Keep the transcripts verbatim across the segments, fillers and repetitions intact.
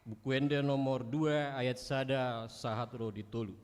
Buku Ende nomor dua ayat sada sahat ro di tolu.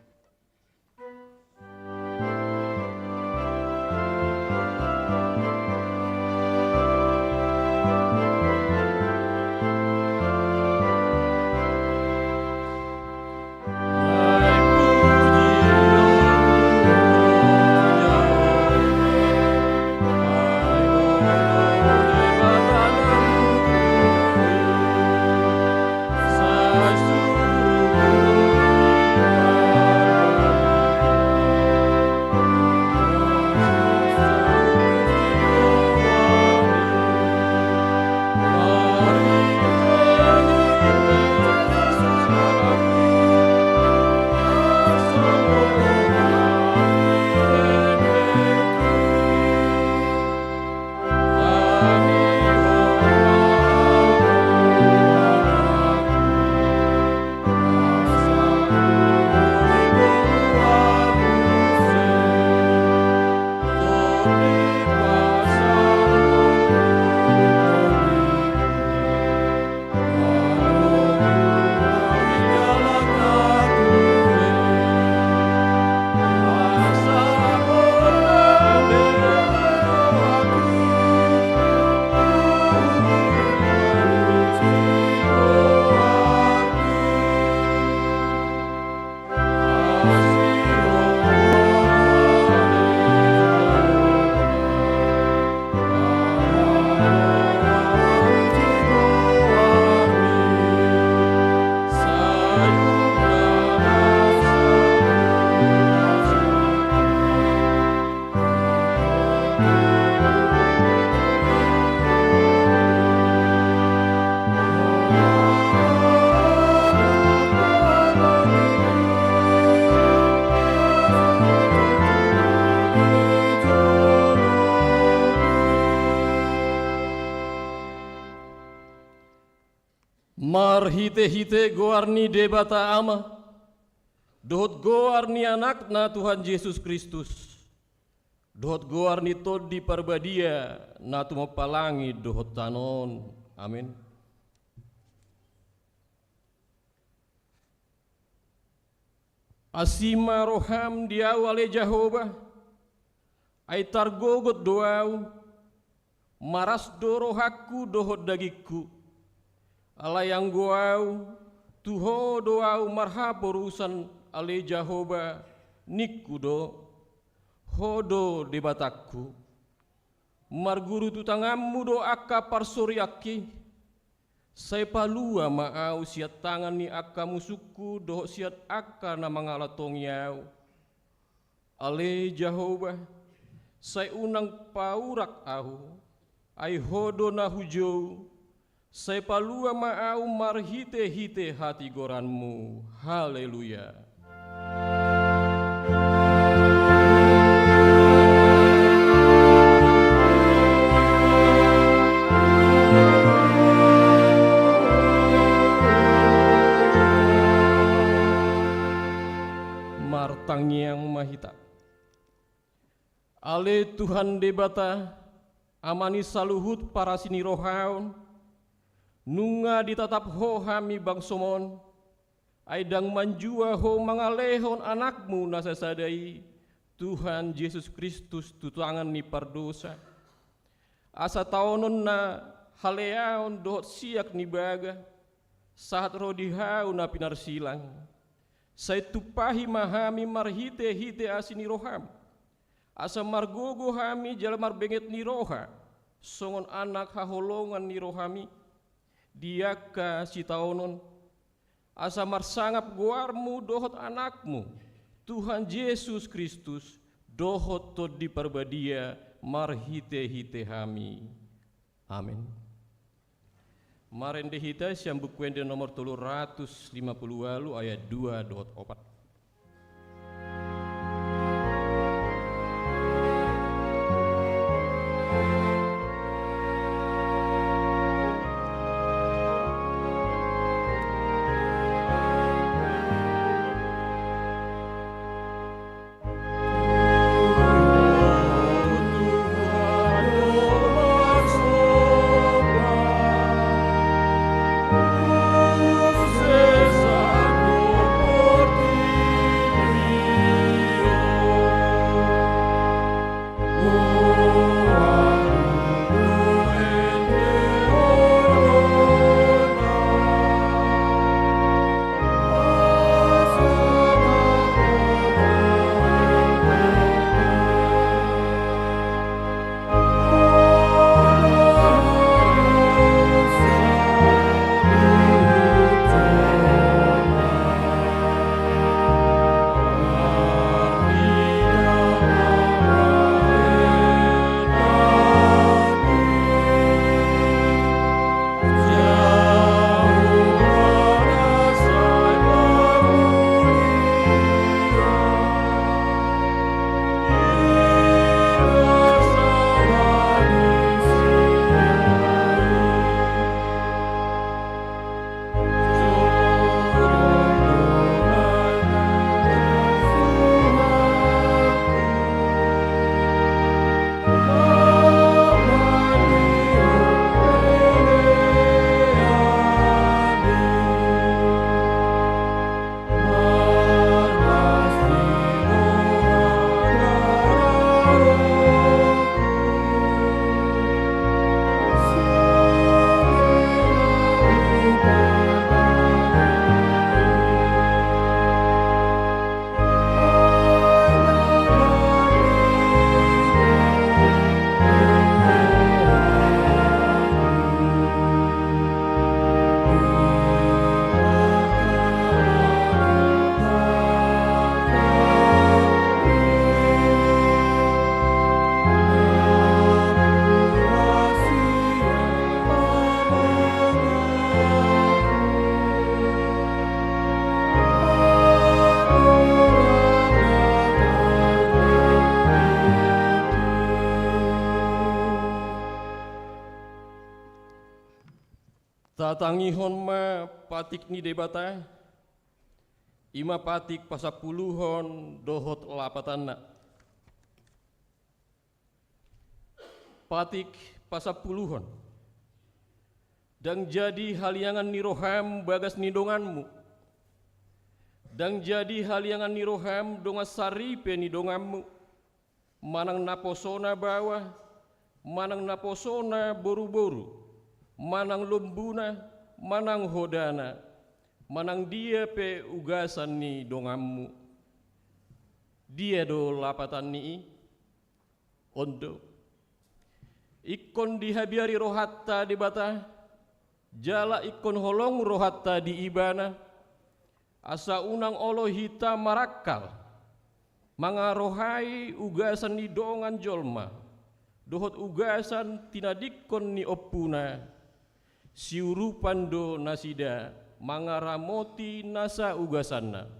Marhitehite goar ni Debata Ama, dohot goar ni Anakna Tuhan Jesus Kristus, dohot goar ni Tondi Parbadia na tumompa langit dohot tano on. Amin. Asi ma roham di ahu ale Jahowa, ai targogot do ahu, maras do rohangku dohot dagingku. Alai anggo ahu, tu Ho do ahu marhaporusan ale Jahowa, ningku do, Ho do Debatangku. Marguru tu tanganmu do angka parsorianki. Sai palua ma ahu sian tangan ni angka musungku dohot sian angka na mangalantongi ahu. Ale Jahowa, sai unang paurak ahu, ai Ho do na hujou, sai palua ma ahu marhitehite hatigoranmu. Haleluya. Martangiang ma hita. Ale Tuhan Debata, Ama ni saluhut parasi ni roha on, nunga ditatap Ho hami bangsom on, ai ndang manjua Ho mangalehon Anakmu na sasada i, Tuhan Jesus Kristus, tu tangan ni pardosa. Asa taononna haleaon dohot siak ni baga, sahat ro di hau na pinarsilang. Sai tumpahi ma hami marhitehite asi ni roham. Asa margogo hami jala marbenget ni roha, songon anak haholongan ni roham i, di angka sitaonon, asa marsangap goarmu dohot Anakmu, Tuhan Jesus Kristus, dohot Tondi Parbadia marhitehite hami. Amen. Marende hita sian Buku Ende nomor tolu ratus lima puluh ualu ayat dua dohot opat. Tangihon ma patik ni Debata, i ma patik pasampuluhon dohot lapatanna. Patik pasampuluhon. Ndang jadi haliangan ni roham bagas ni donganmu. Ndang jadi haliangan ni roham dongan saripe ni donganmu. Manang naposona baoa, manang naposona boruboru, manang lombuna, manang hodana, manang dia pe ugasan ni donganmu. Dia do lapatan ni i? On do. Ingkon dihabiari rohanta Debata, jala ingkon holong rohanta di Ibana, asa unang olo hita marangkal mangarohai ugasan ni dongan jolma dohot ugasan tinadingkon ni ompuna. Siurupan do nasida mangaramoti nasa ugasanna.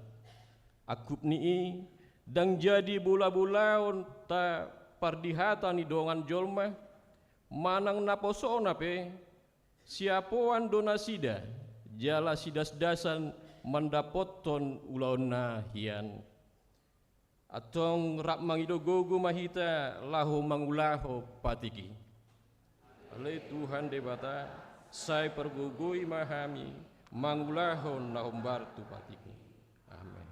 Angkup ni i, ndang jadi bolabolaonta pardihata ni dongan jolma, manang naposona pe, siapoan do nasida, jala sidasdasan mandapothon ulaon na hian. Antong rap mangido gogo ma hita laho mangulahon patik i. Ale Tuhan Debata, sai pargogoi ma hami mangulahon na hombar tu patik i. Amen.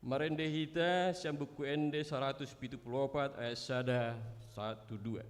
Marende hita sian Buku Ende saratus pitu pulu opat ayat sada sahat tu dua.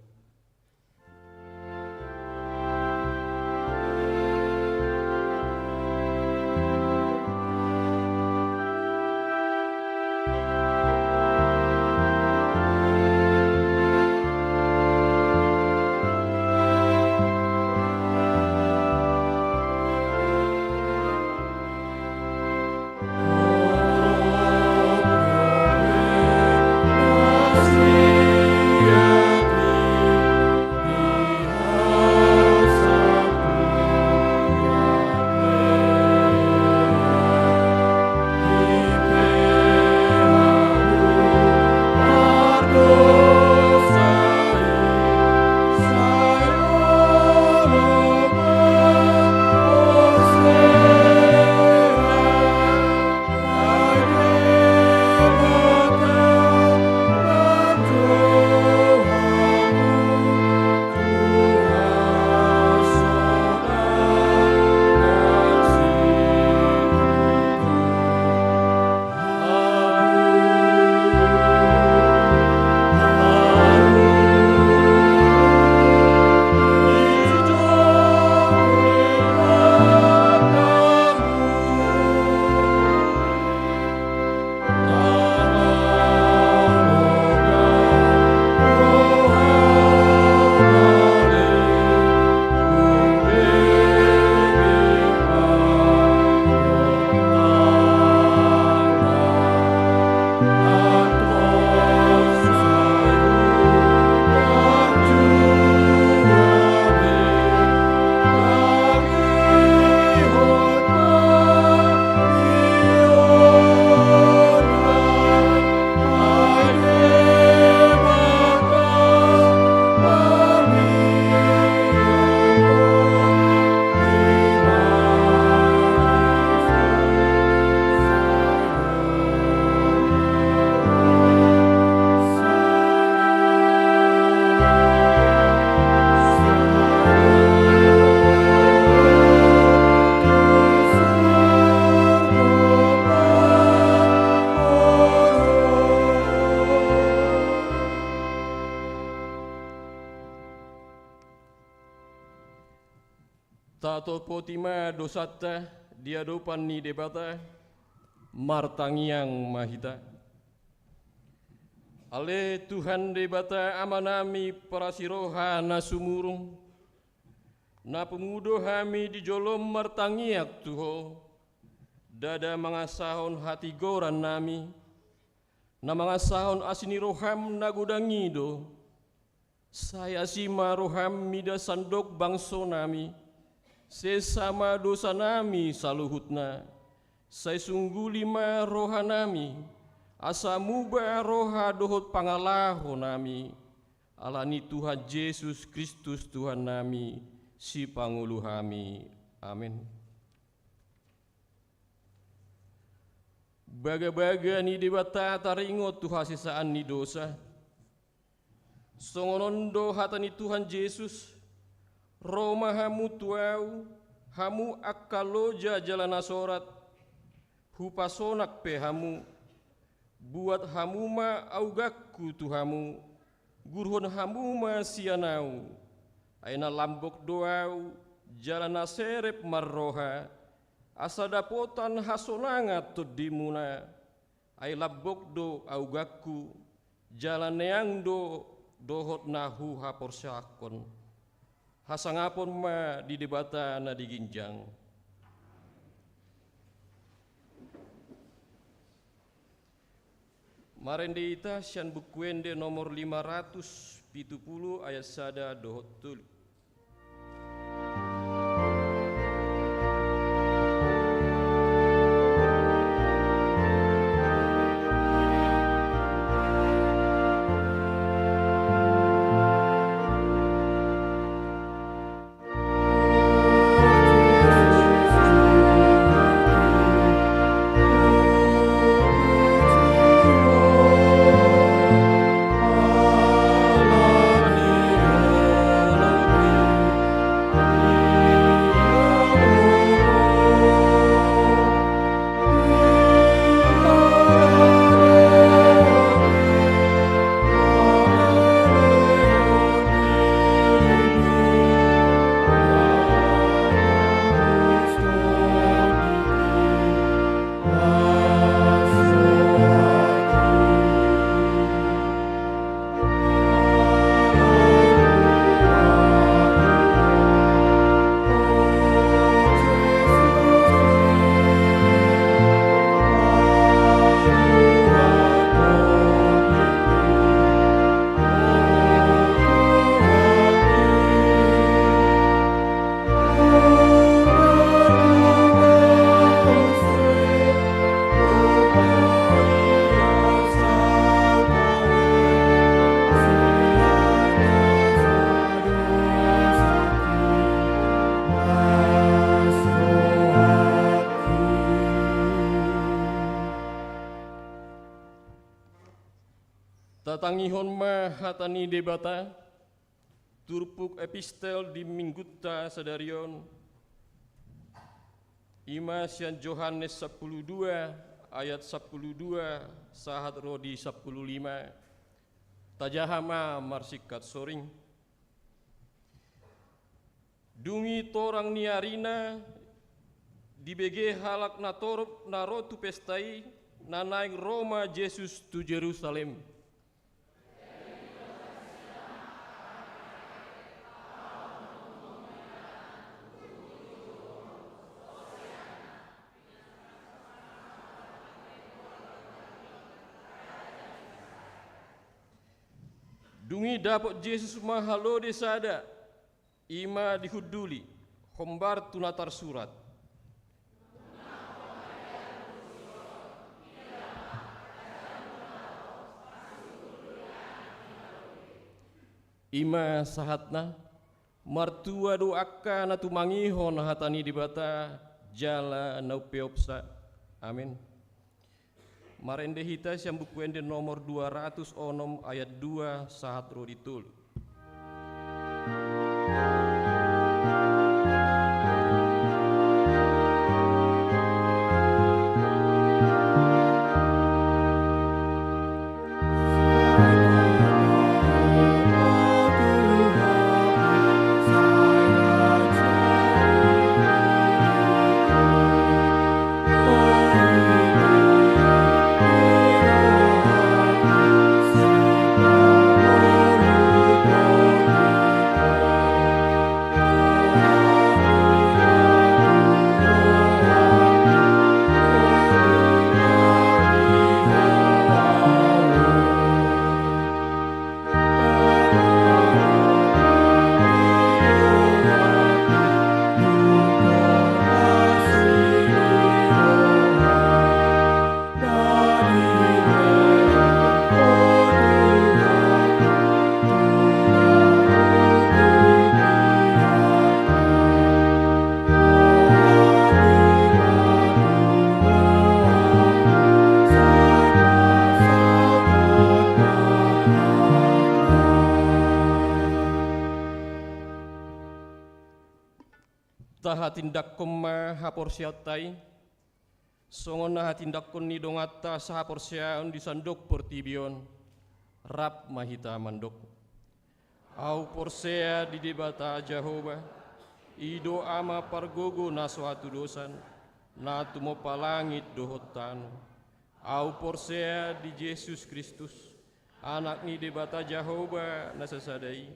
Tatopoti ma dosanta di adopan ni Debata, martangiang ma hita. Ale Tuhan Debata Amanami parasiroha na sumurung, na pungu do hami di jolom martangiang tu Ho, ndada mangasahon hatigorannami, na mangasahon asi ni roham na godang i do. Sai asi ma roham mida sandok bangsonami, sesa ma dosanami saluhutna, sai sungguli ma rohanami, asa muba roha dohot pangalahonami, ala ni Tuhan Jesus Kristus Tuhannami, Sipangolu hami. Amin. Bagabaga ni Debata taringot tu hasesaan ni dosa. Songon on do hata ni Tuhan Jesus: Ro ma hamu tu Ahu, hamu angka loja jala na sorat, Hupasonang pe hamu. Buat hamu ma auganku tu hamu, guruhon hamu ma sian Ahu. Ai na lambok do Ahu, jala na serep marroha, asa dapotan hasonangan tondimuna. Ai lambok do auganku, jala neang do dohot na huhaporseahon. Hasangapon ma di Debata na di ginjang. Marende hita sian Buku Ende nomor lima ratus pitu pulu, ayat sada dohot tolu. Tatangihon ma hata ni Debata, turpuk epistel di minggunta sadari on, i ma sian Johannes sampulu dua ayat sampulu dua sahat ro di sampulu lima. Tajaha ma marsingkat soring. Dung i torang ni arina, dibege halak na torop na ro tu pesta i, na naeng ro ma Jesus tu Jerusalem. Dung i dapot Jesus ma halode sada, i ma dihunduli, hombar tu na tarsurat. I ma sahatna. Martua do angka na tumangihon hata ni Debata jala na umpeopsa. Amin. Marende hita sian Buku Ende nomor dua ratus onom ayat dua sahat ro di tolu. Tindakkon ma haporseaonta i, songon na hatindakkon ni donganta sahaporseaon di sandok portibi on. Rap ma hita mandok. Ahu porsea di Debata Jahowa, i do Ama pargogo na so hatudosan, na tumompa langit dohot tano. Ahu porsea di Jesus Kristus, Anak ni Debata Jahowa na sasada i,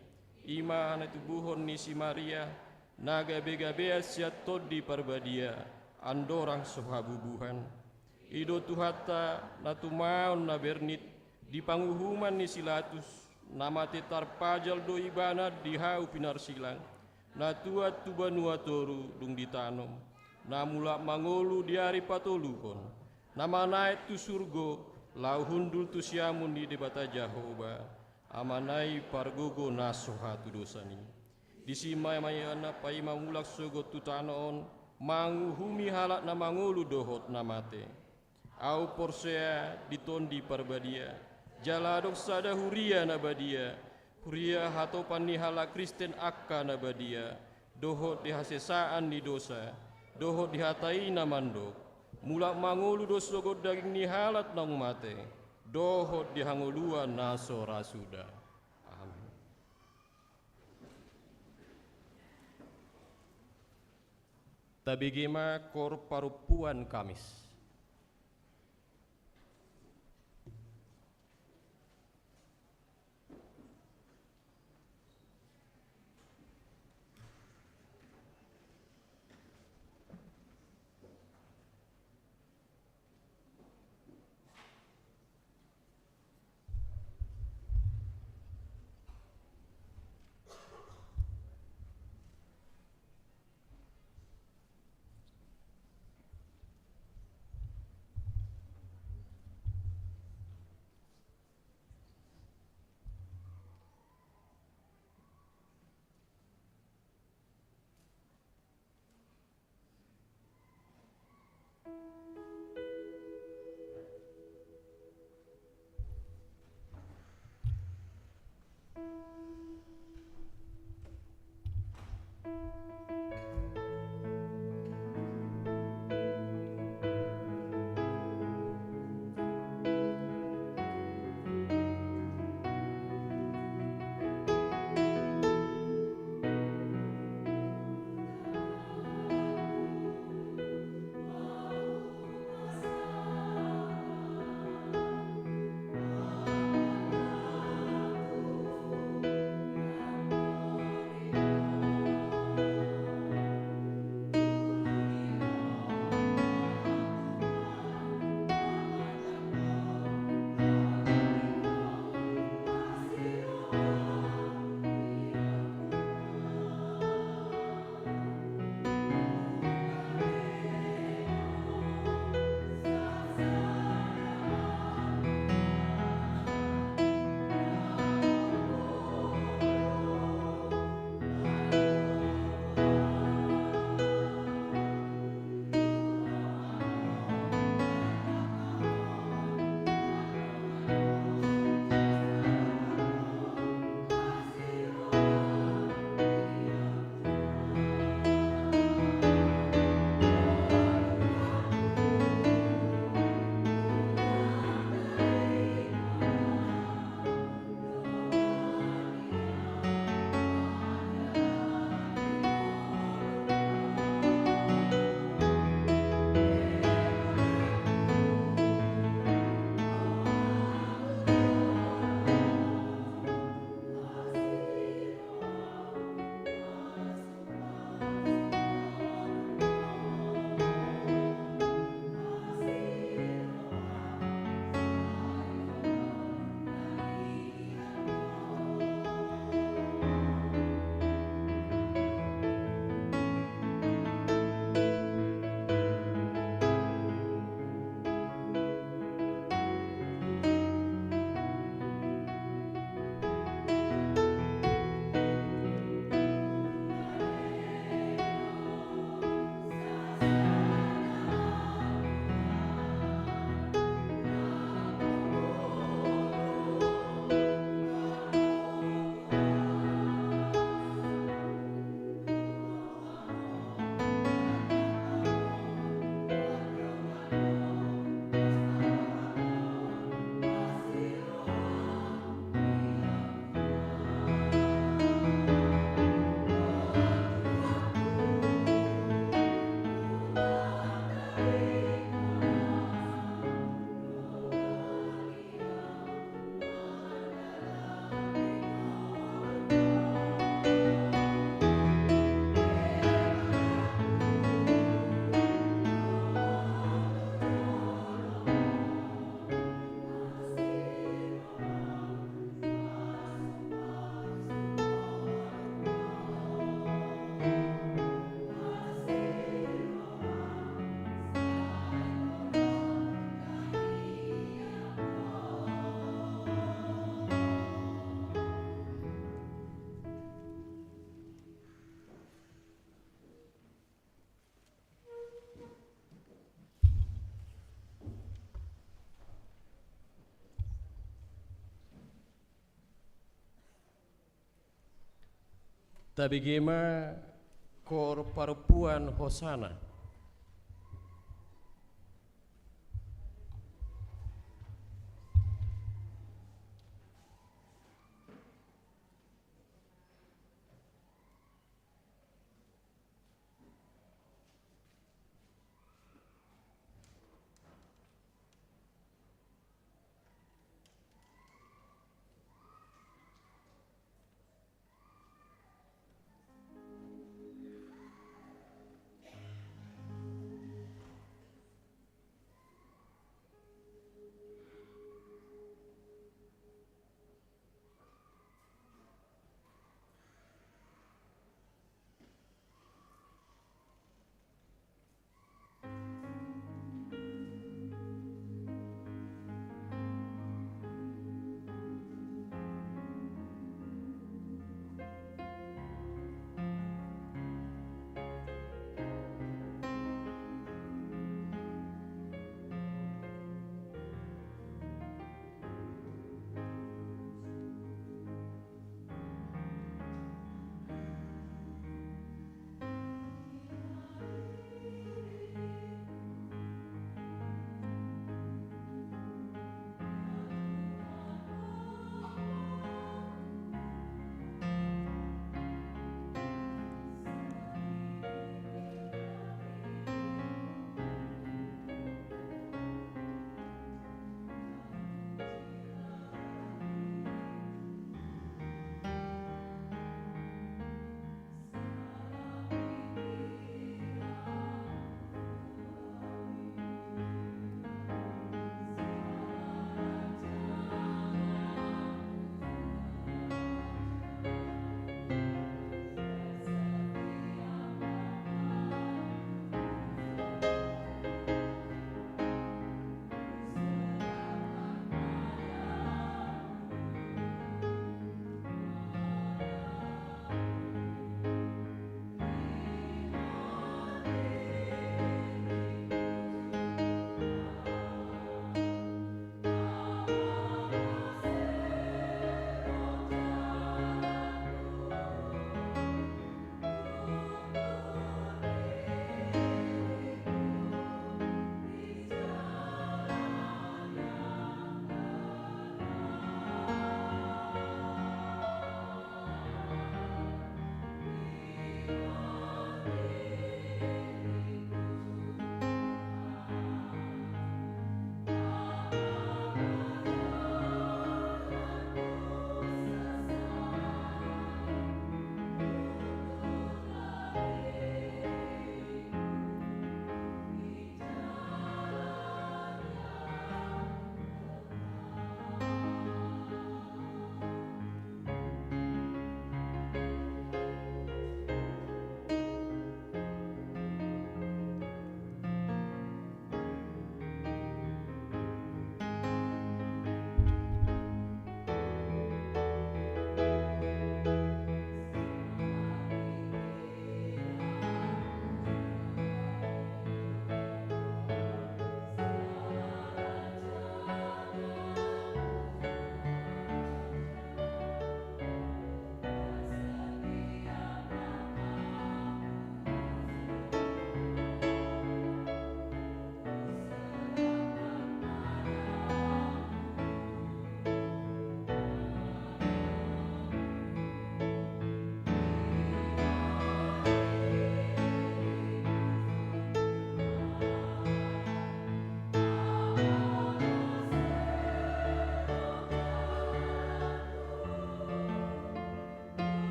i ma na tubuhon ni si Maria, na gabe-gabean sian Tondi Parbadia, andorang so habubuhan. I do Tuhanta, na tumaon na bernit, di panguhuman ni si Latus, na mate tarpajal do ibana di hau pinarsilang, na tuat tu banua toru dung ditanom, na mulak mangolu di ari patoluhon, na manaek tu surgo, laho hundul tu siamun ni Debata Jahowa, Amana i pargogo na so hatudosan i. Disi ma ibana paima mulak sogot tu tano on, manguhumi halak na mangolu dohot na mate. Ahu porsea di Tondi Parbadia, jala adong sada huria na badia, huria hatopan ni halak Kristen angka na badia, dohot di hasesaan ni dosa, dohot di hata i na mandok, mulak mangolu do sogot daging ni halak naung mate, dohot di hangoluan na so ra suda. Amin. Tabege ma Koor Parompuan Kamis. Tabege ma kor parompuan hosana.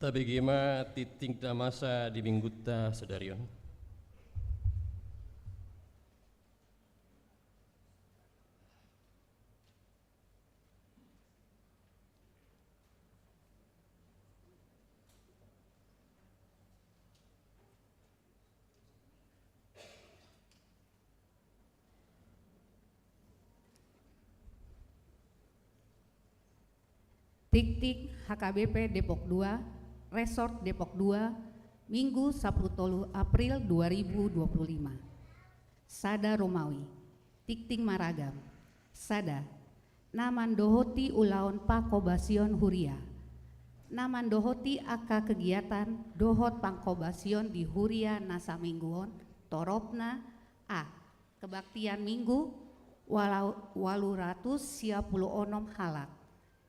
Tabege ma tingting na masa di minggunta sadari on. Tingting H K B P Depok dua, Resort Depok dua, Minggu sapuluh tolu April dua ribu dua puluh lima. Sada Romawi. Tingting maragam. Sada. Na mandohoti ulaon pangkobasion huria. Na mandohoti angka kegiatan dohot pangkobasion di huria na saminggu on, toropna: A. Kebaktian Minggu, walau-, walu ratus sia pulu onom halak.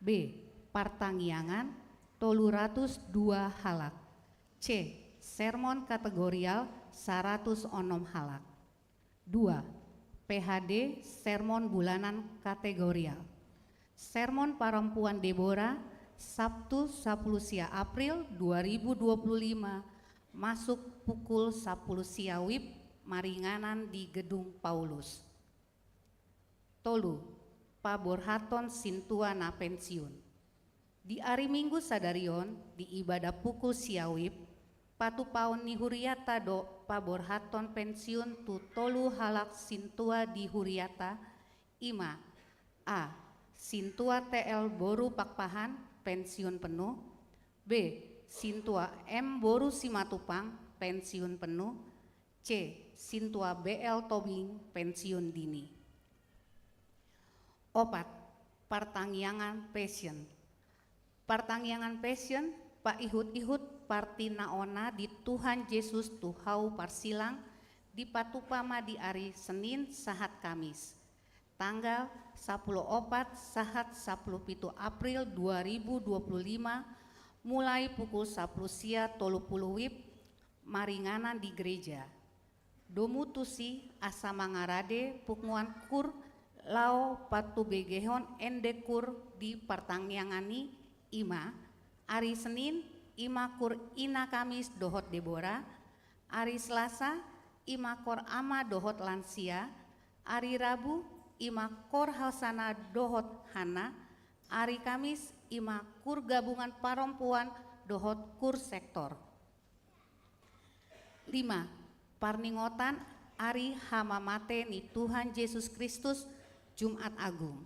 B. Partangiangan, tolu ratus dua halak. C. Sermon kategorial, saratus onom halak. Dua. P H D, sermon bulanan kategorial. Sermon Parompuan Debora, Sabtu sapuluh sia April dua ribu dua puluh lima, masuk pukul sapuluh sia WIB, maringanan di Gedung Paulus. Tolu. Paborhathon sintua na pensiun. Di ari Minggu sadari on, di ibada pukul sia WIB, patupaon ni huriata do paborhathon pensiun tu tolu halak sintua di huriata, i ma: A. Sintua T L boru Pakpahan, pensiun penuh. B. Sintua M boru Simatupang, pensiun penuh. C. Sintua B L Tobing, pensiun dini. Opat. Partangiangan Passion. Partangiangan Passion, paihut-ihut partinaonna di Tuhan Jesus tu hau parsilang, dipatupa ma di ari Senin sahat Kamis, tanggal sapuluh opat sahat sapuluh pitu April dua ribu dua puluh lima, mulai pukul sapuluh sia tolu pulu WIB, maringanan di gereja. Domu tusi asa mangarade punguan kur laho patubegehon ende kur di partangiangan i, i ma: ari Senin, i ma kur Ina Kamis dohot Debora; ari Selasa, i ma kur Ama dohot Lansia; ari Rabu, i ma kur Hosana dohot Hanna; ari Kamis, i ma kur gabungan parompuan dohot kur sektor. Lima. Parningotan ari hamamate ni Tuhan Jesus Kristus, Jumat Agung.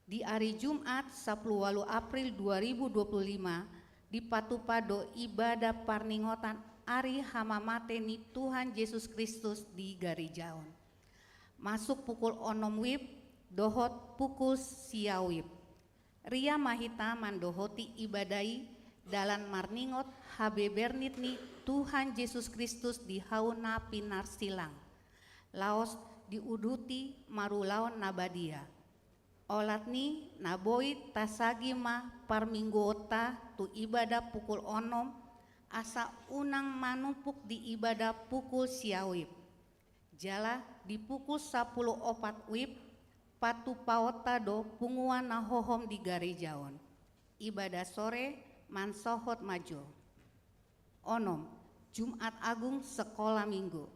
Di ari Jumat sapuluh walu April dua ribu dua puluh lima, dipatupa do ibada parningotan ari hamamate ni Tuhan Jesus Kristus di gareja on, masuk pukul onom WIB dohot pukul sia WIB. Ria ma hita mandohoti ibada i dalan marningot habebernit ni Tuhan Jesus Kristus di hau na pinarsilang, laos diuduti marulaon na badia. Olat ni na boi tasagi ma parmingguonta tu ibada pukul onom, asa unang manumpuk di ibada pukul sia WIB. Jala di pukul sapuluh opat WIB, patupaonta do punguan na hohom di gareja on. Ibada sore mansohot ma jo. Onom. Jumat Agung Sekolah Minggu.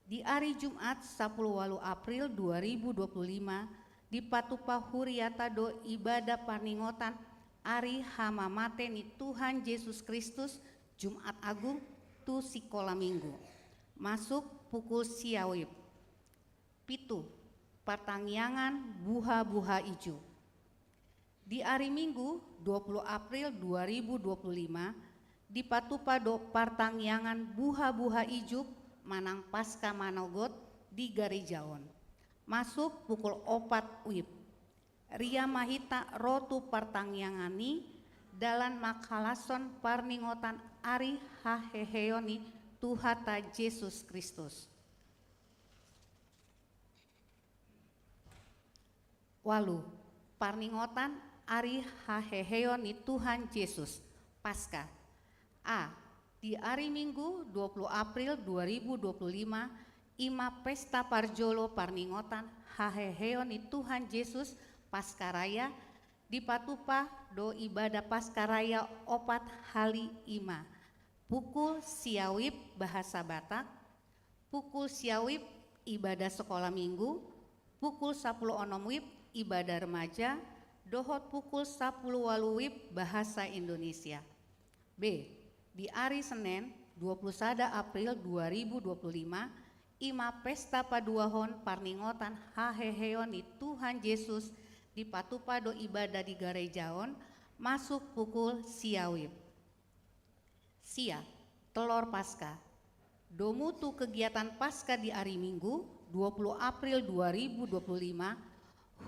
Di ari Jumat sapuluh walu April dua ribu dua puluh lima, dipatupa huriata do ibada parningotan ari hamamate ni Tuhan Jesus Kristus, Jumat Agung, tu Sikola Minggu, masuk pukul sia WIB. Pitu. Partangiangan buhabuha ijuk. Di ari Minggu dua puluh April dua ribu dua puluh lima, dipatupa do partangiangan buhabuha ijuk manang Paska manogot di gareja on, masuk pukul opat WIB. Ria ma hita ro tu partangiangan i dalan manghalashon parningotan ari haheheon ni Tuhanta Jesus Kristus. Walu. Parningotan ari haheheon ni Tuhan Jesus, Paska. A. Di ari Minggu dua puluh April dua ribu dua puluh lima, i ma pesta parjolo parningotan haheheon ni Tuhan Jesus, Paska Raya, Dipatupa do ibadah Paskah Raya opat hali, i ma: pukul sia WIB bahasa Batak, pukul sia WIB ibadah sekolah minggu, pukul sapuluh onom WIB ibadah remaja, dohot pukul sapuluh ualu WIB bahasa Indonesia. B. Di ari Senen, dua puluh sada April dua ribu dua puluh lima, i ma pesta paduahon parningotan haheheon ni Tuhan Jesus, dipatupa do ibadah di gareja on, masuk pukul sia WIB. Sia. Telor Paskah. Domu tu kegiatan Paskah di ari Minggu, dua puluh April dua ribu dua puluh lima,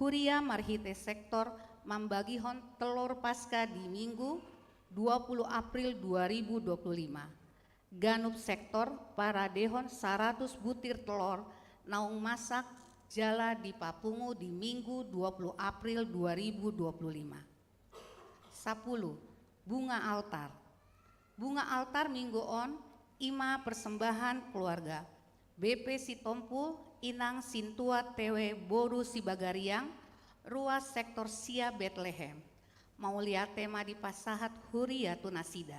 huria marhite sektor mambagihon telor Paskah di Minggu, dua puluh April dua ribu dua puluh lima. Ganup sektor paradehon saratus butir telor naung masak jala dipapungu di Minggu, dua puluh April dua ribu dua puluh lima. Sapuluh. Bunga altar. Bunga altar Minggu on i ma persembahan keluarga B P Sitompul, Inang Sintua Tewe boru Sibagariang, ruas sektor sia Betlehem. Mauliate ma dipasahat huria tu nasida.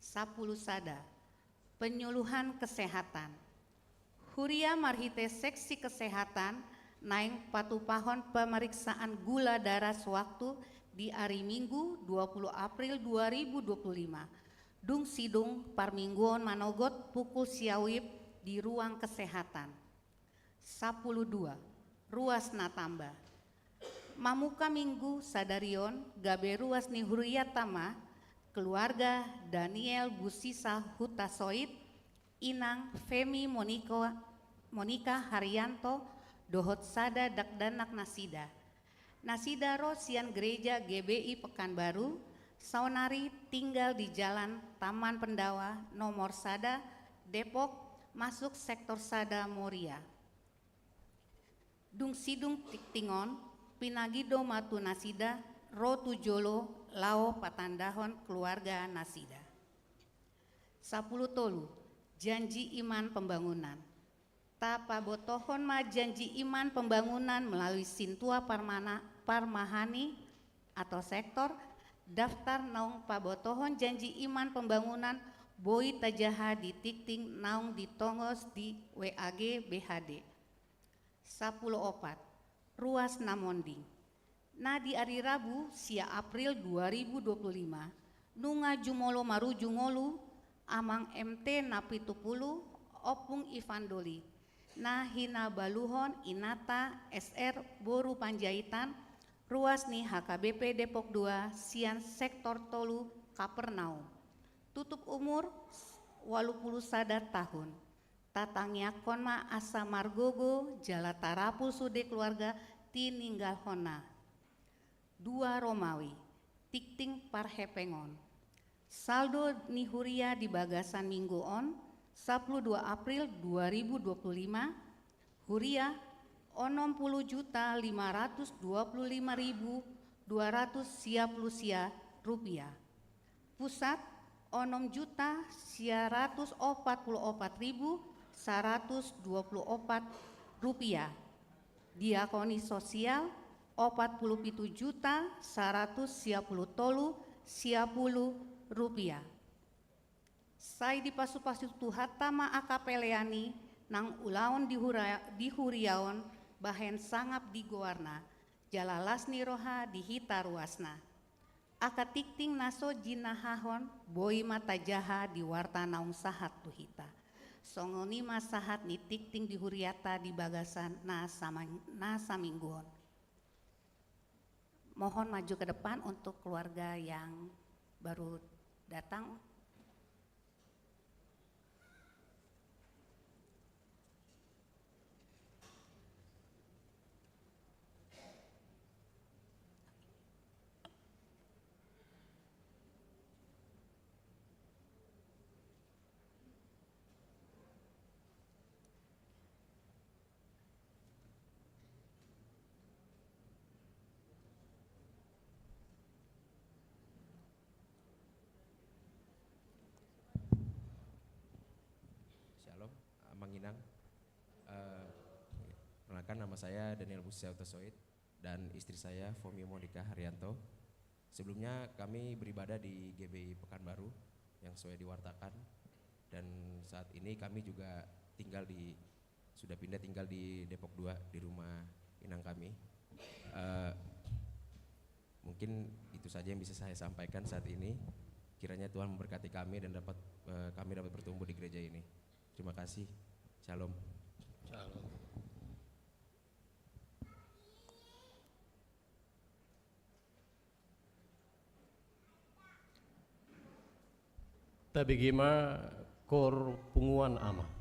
Sapuluh sada. Penyuluhan kesehatan. Huria marhite seksi kesehatan naeng patupahon pemeriksaan gula darah sewaktu di ari Minggu, dua puluh April dua ribu dua puluh lima. Dung sidung parmingguon manogot pukul sia WIB di ruang kesehatan. Sapuluh dua. Ruas na tamba. Mamuka Minggu sadari on gabe ruas ni hurianta ma keluarga Daniel Busisa Hutasoit, Inang Femi Moniko, Monika Haryanto, dohot sada dakdanak nasida. Nasida ro sian Gereja G B I Pekanbaru, saonari tinggal di Jalan Taman Pendawa nomor sada, Depok, masuk sektor sada Moria. Dung sidung tingting on, pinagit do ma tu nasida ro tu jolo laho patandahon keluarga nasida. Sapuluh tolu. Janji iman pembangunan. Tapabotohon ma janji iman pembangunan melalui Sintua Parmana-, Parmahani atau sektor, daftar naung pabotohon janji iman pembangunan boi tajaha di tingting naung ditongos di W A G B H D. Sapuluh opat. Ruas na monding. Na di ari Rabu sia April dua ribu dua puluh lima, nunga jumolo maruju ngolu Amang M T na pitu pulu, Ompung Ivan Doli, na hinabaluhon inanta S R boru Panjaitan, ruas ni H K B P Depok dua sian sektor tolu Kapernaum. Tutup umur ualu pulu sada tahun. Tatangiangkon ma asa margogo jala tarapul sude keluarga tininggalhonna. Dua Romawi. Tingting parhepengon. Saldo ni huria di bagasan minggu on, sapuluh dua April dua ribu dua puluh lima, huria, onom pulu juta lima ratus dua pulu lima ribu dua ratus sia pulu sia rupiah. Pusat, onom juta sia ratus opat pulu opat ribu saratus dua pulu opat rupiah. Diakoni sosial, opat pulu pitu juta saratus sia pulu tolu sia pulu rupiah. Sai dipasupasu Tuhanta ma angka pelean i nang ulaon di hura-, di huria on, bahen sangap di goarna, jala las ni roha di hita ruasna. Angka tingting na so jinahahon boi ma tajaha di warta naung sahat tu hita. Songon i ma sahat ni tingting di hurianta di bagasan na samang-, na saminggu on. Mohon maju ke depan untuk keluarga yang baru datang. Shalom, Amang Inang. Eh, perkenalkan, nama saya Daniel Busisa Hutasoit. dan istri saya, Fomio Monica Haryanto. Sebelumnya kami beribadah di G B I Pekanbaru yang sesuai diwartakan, dan saat ini kami juga tinggal di, sudah pindah tinggal di Depok dua, di rumah inang kami. Eh, mungkin itu saja yang bisa saya sampaikan saat ini. Kiranya Tuhan memberkati kami dan dapat, eh, kami dapat bertumbuh di gereja ini. Terima kasih. Shalom. Shalom. Tabege ma koor punguan, Ama.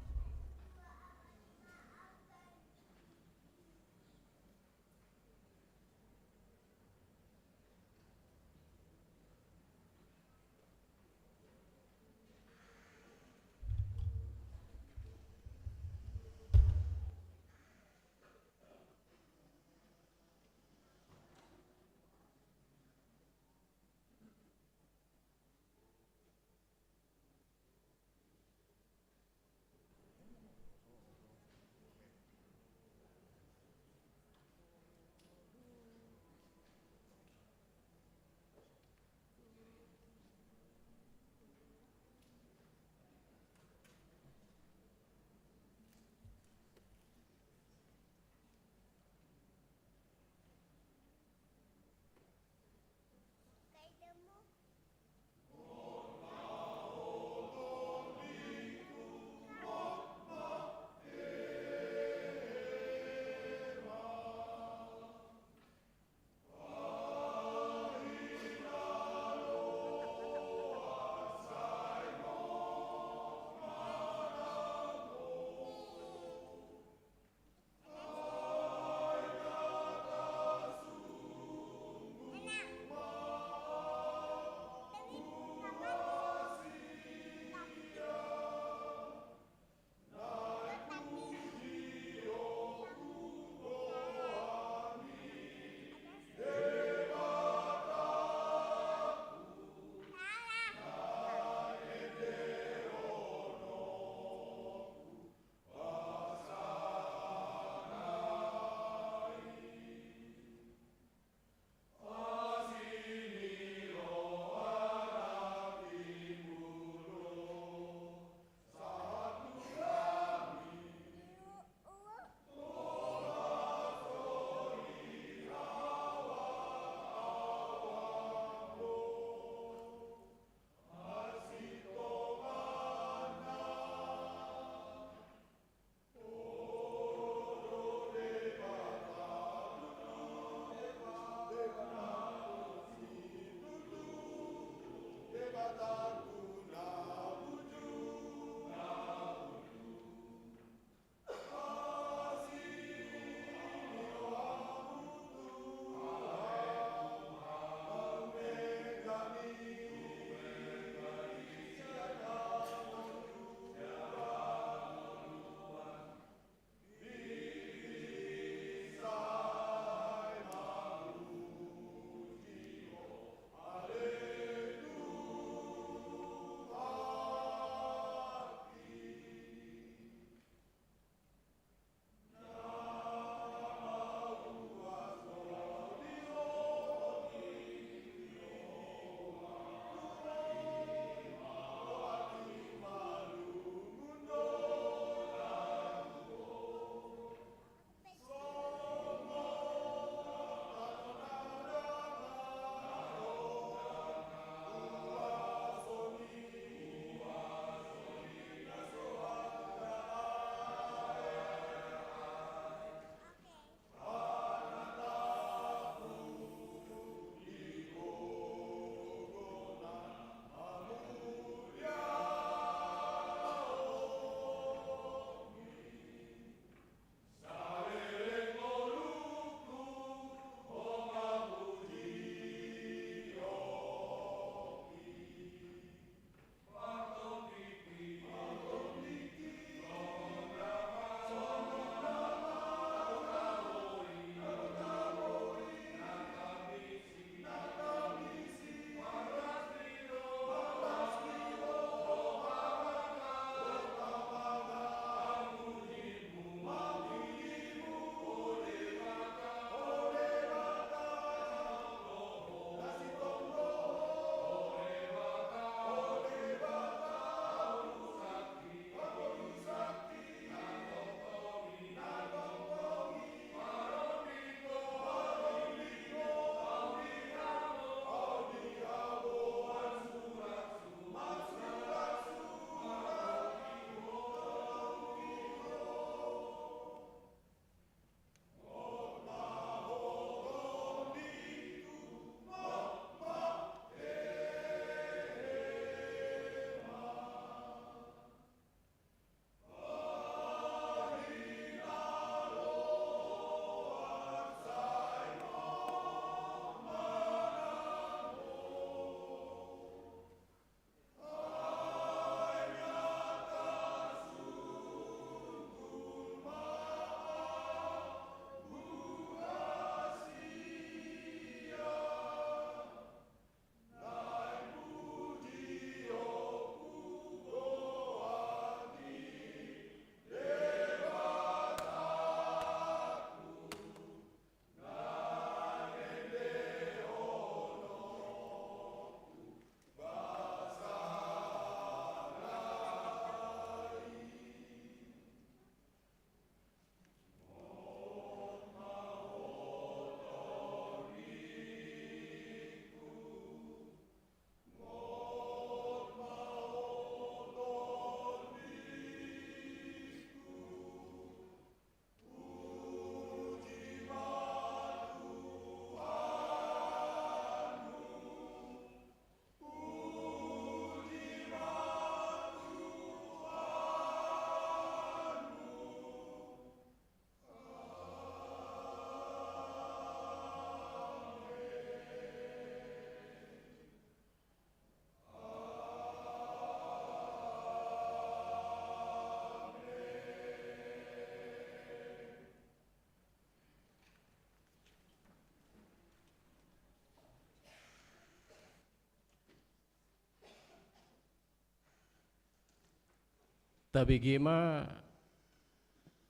Tabege ma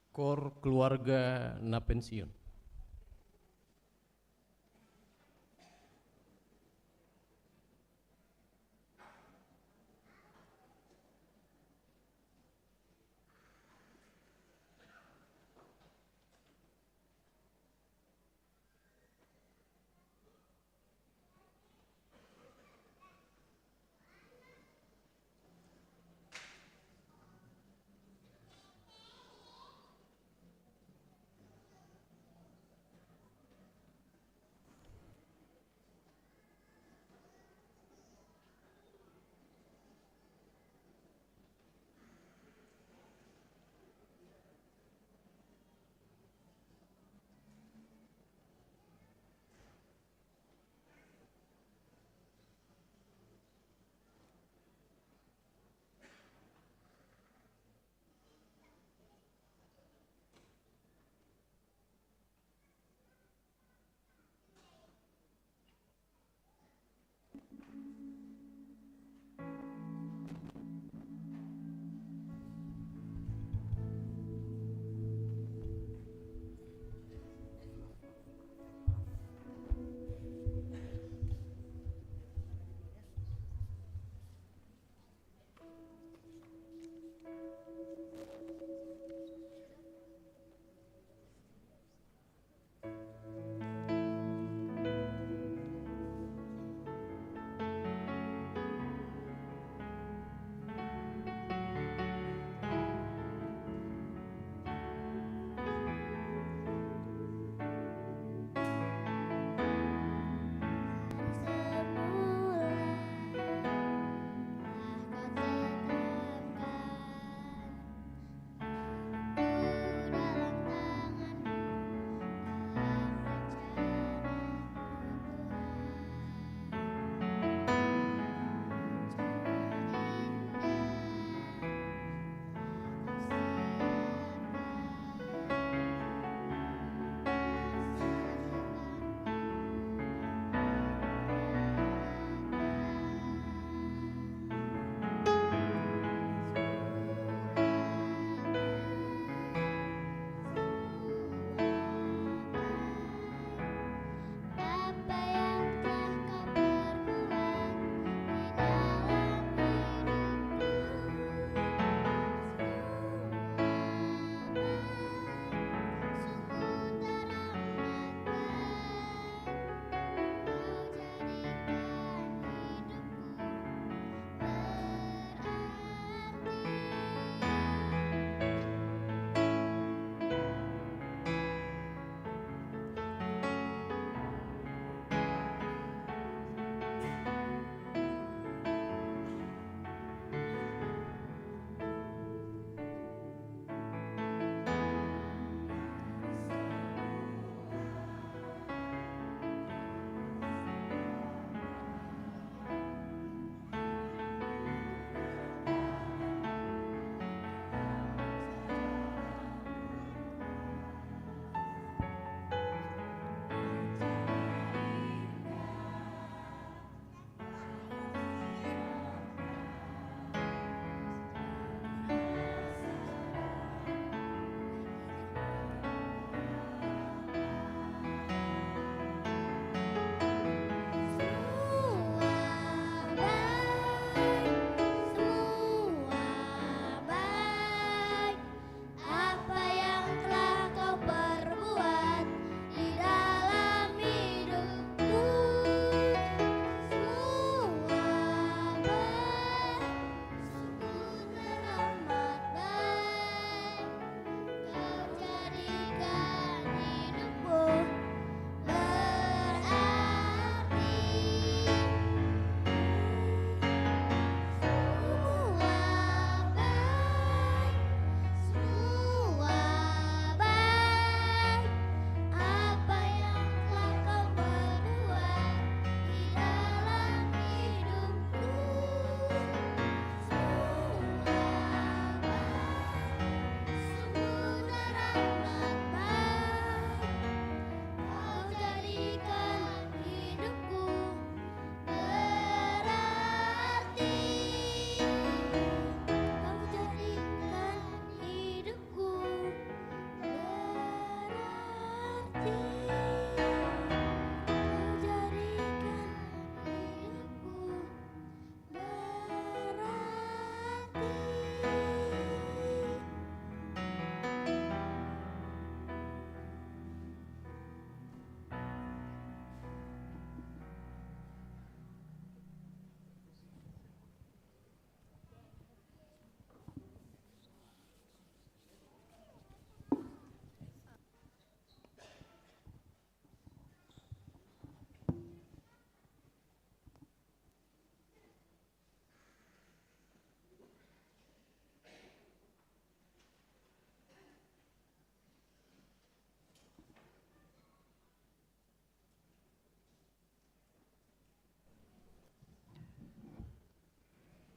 kor keluarga na pensiun.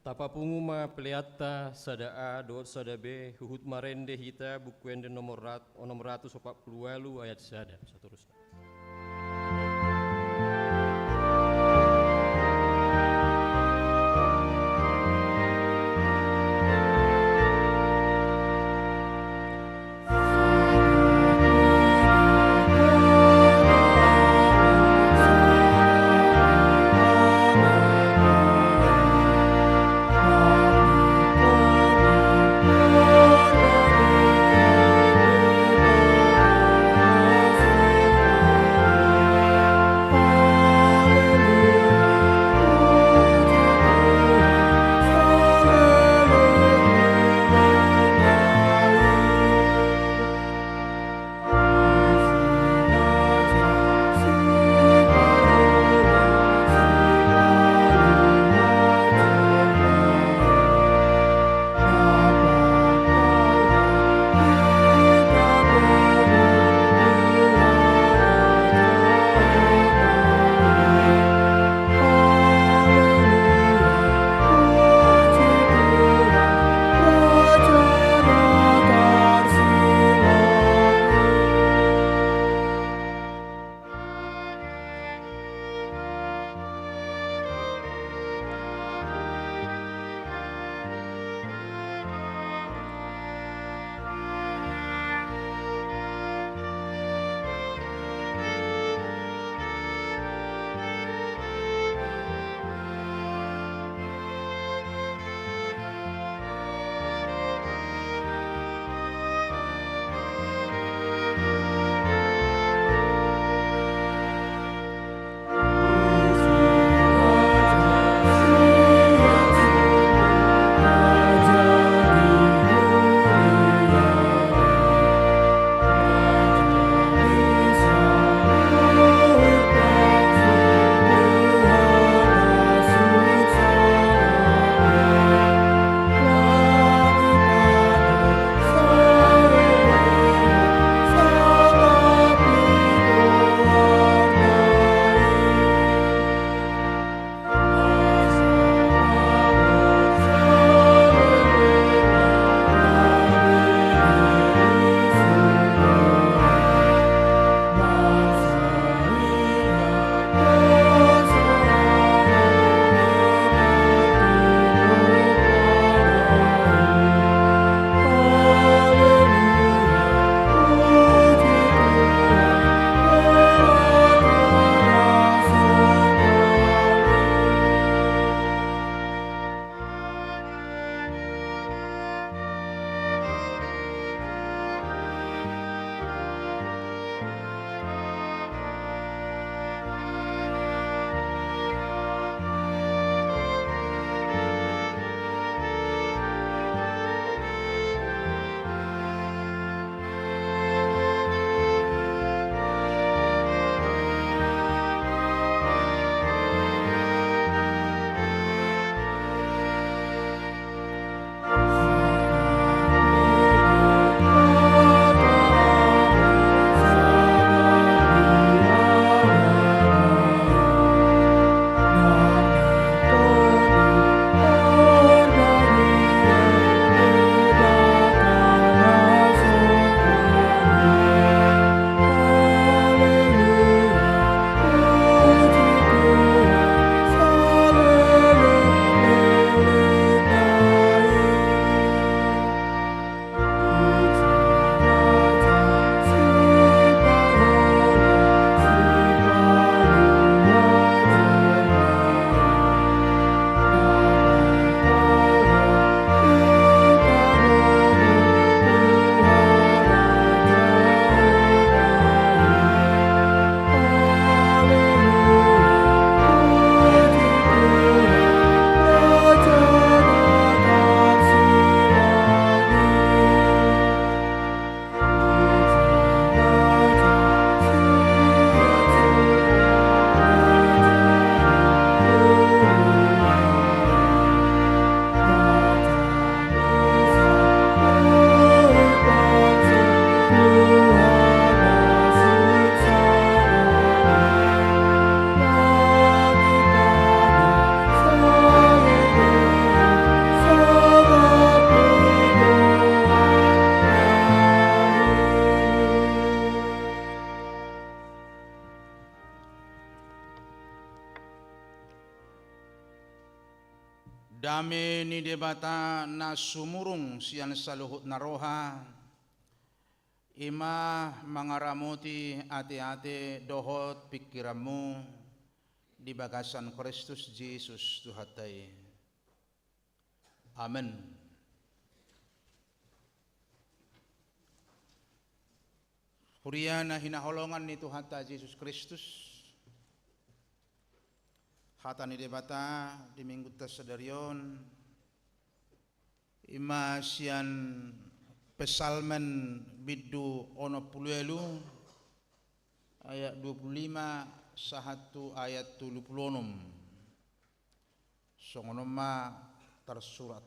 Tapapungu ma peleanta sada A dohot sada B, huhut marende hita Buku Ende nomor rat-, onom ratus opat pulu ualu ayat sada. Satorusna. Dame ni Debata na sumurung sian saluhut na roha, i ma mangaramoti ateate dohot pingkiranmu di bagasan Kristus Jesus Tuhanta i. Amen. Huria na hinaholongan ni Tuhanta Jesus Kristus, hata ni Debata di Minggunta sadari on, i ma sian Psalmen bindu onom pulu ualu, ayat dua pulu lima sahat tu ayat tolu pulu onom. Songon on ma tarsurat.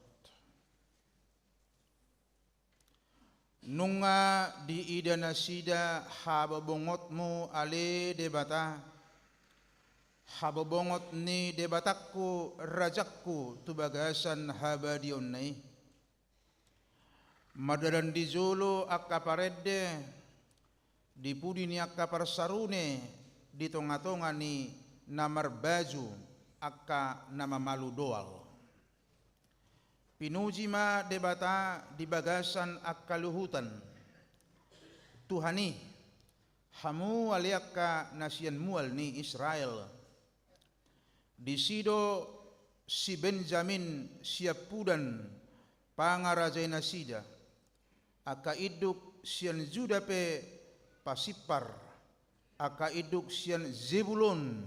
Nunga diida nasida habobongotmu ale Debata, habobongot ni Debatangku, Rajangku tu bagasan habadiaonna i. Mardalan di jolo angka parende, di pudi ni angka parsarune, di tongatonga ni na marbaju angka na mamalu doal. Pinuji ma Debata di bagasan angka luhutan. Tuhan i, hamu ale angka na sian mual ni Israel. Disi do si Benjamin siampudan pangarajai nasida, angka induk sian Juda pe pasimpar, angka induk sian Zebulon,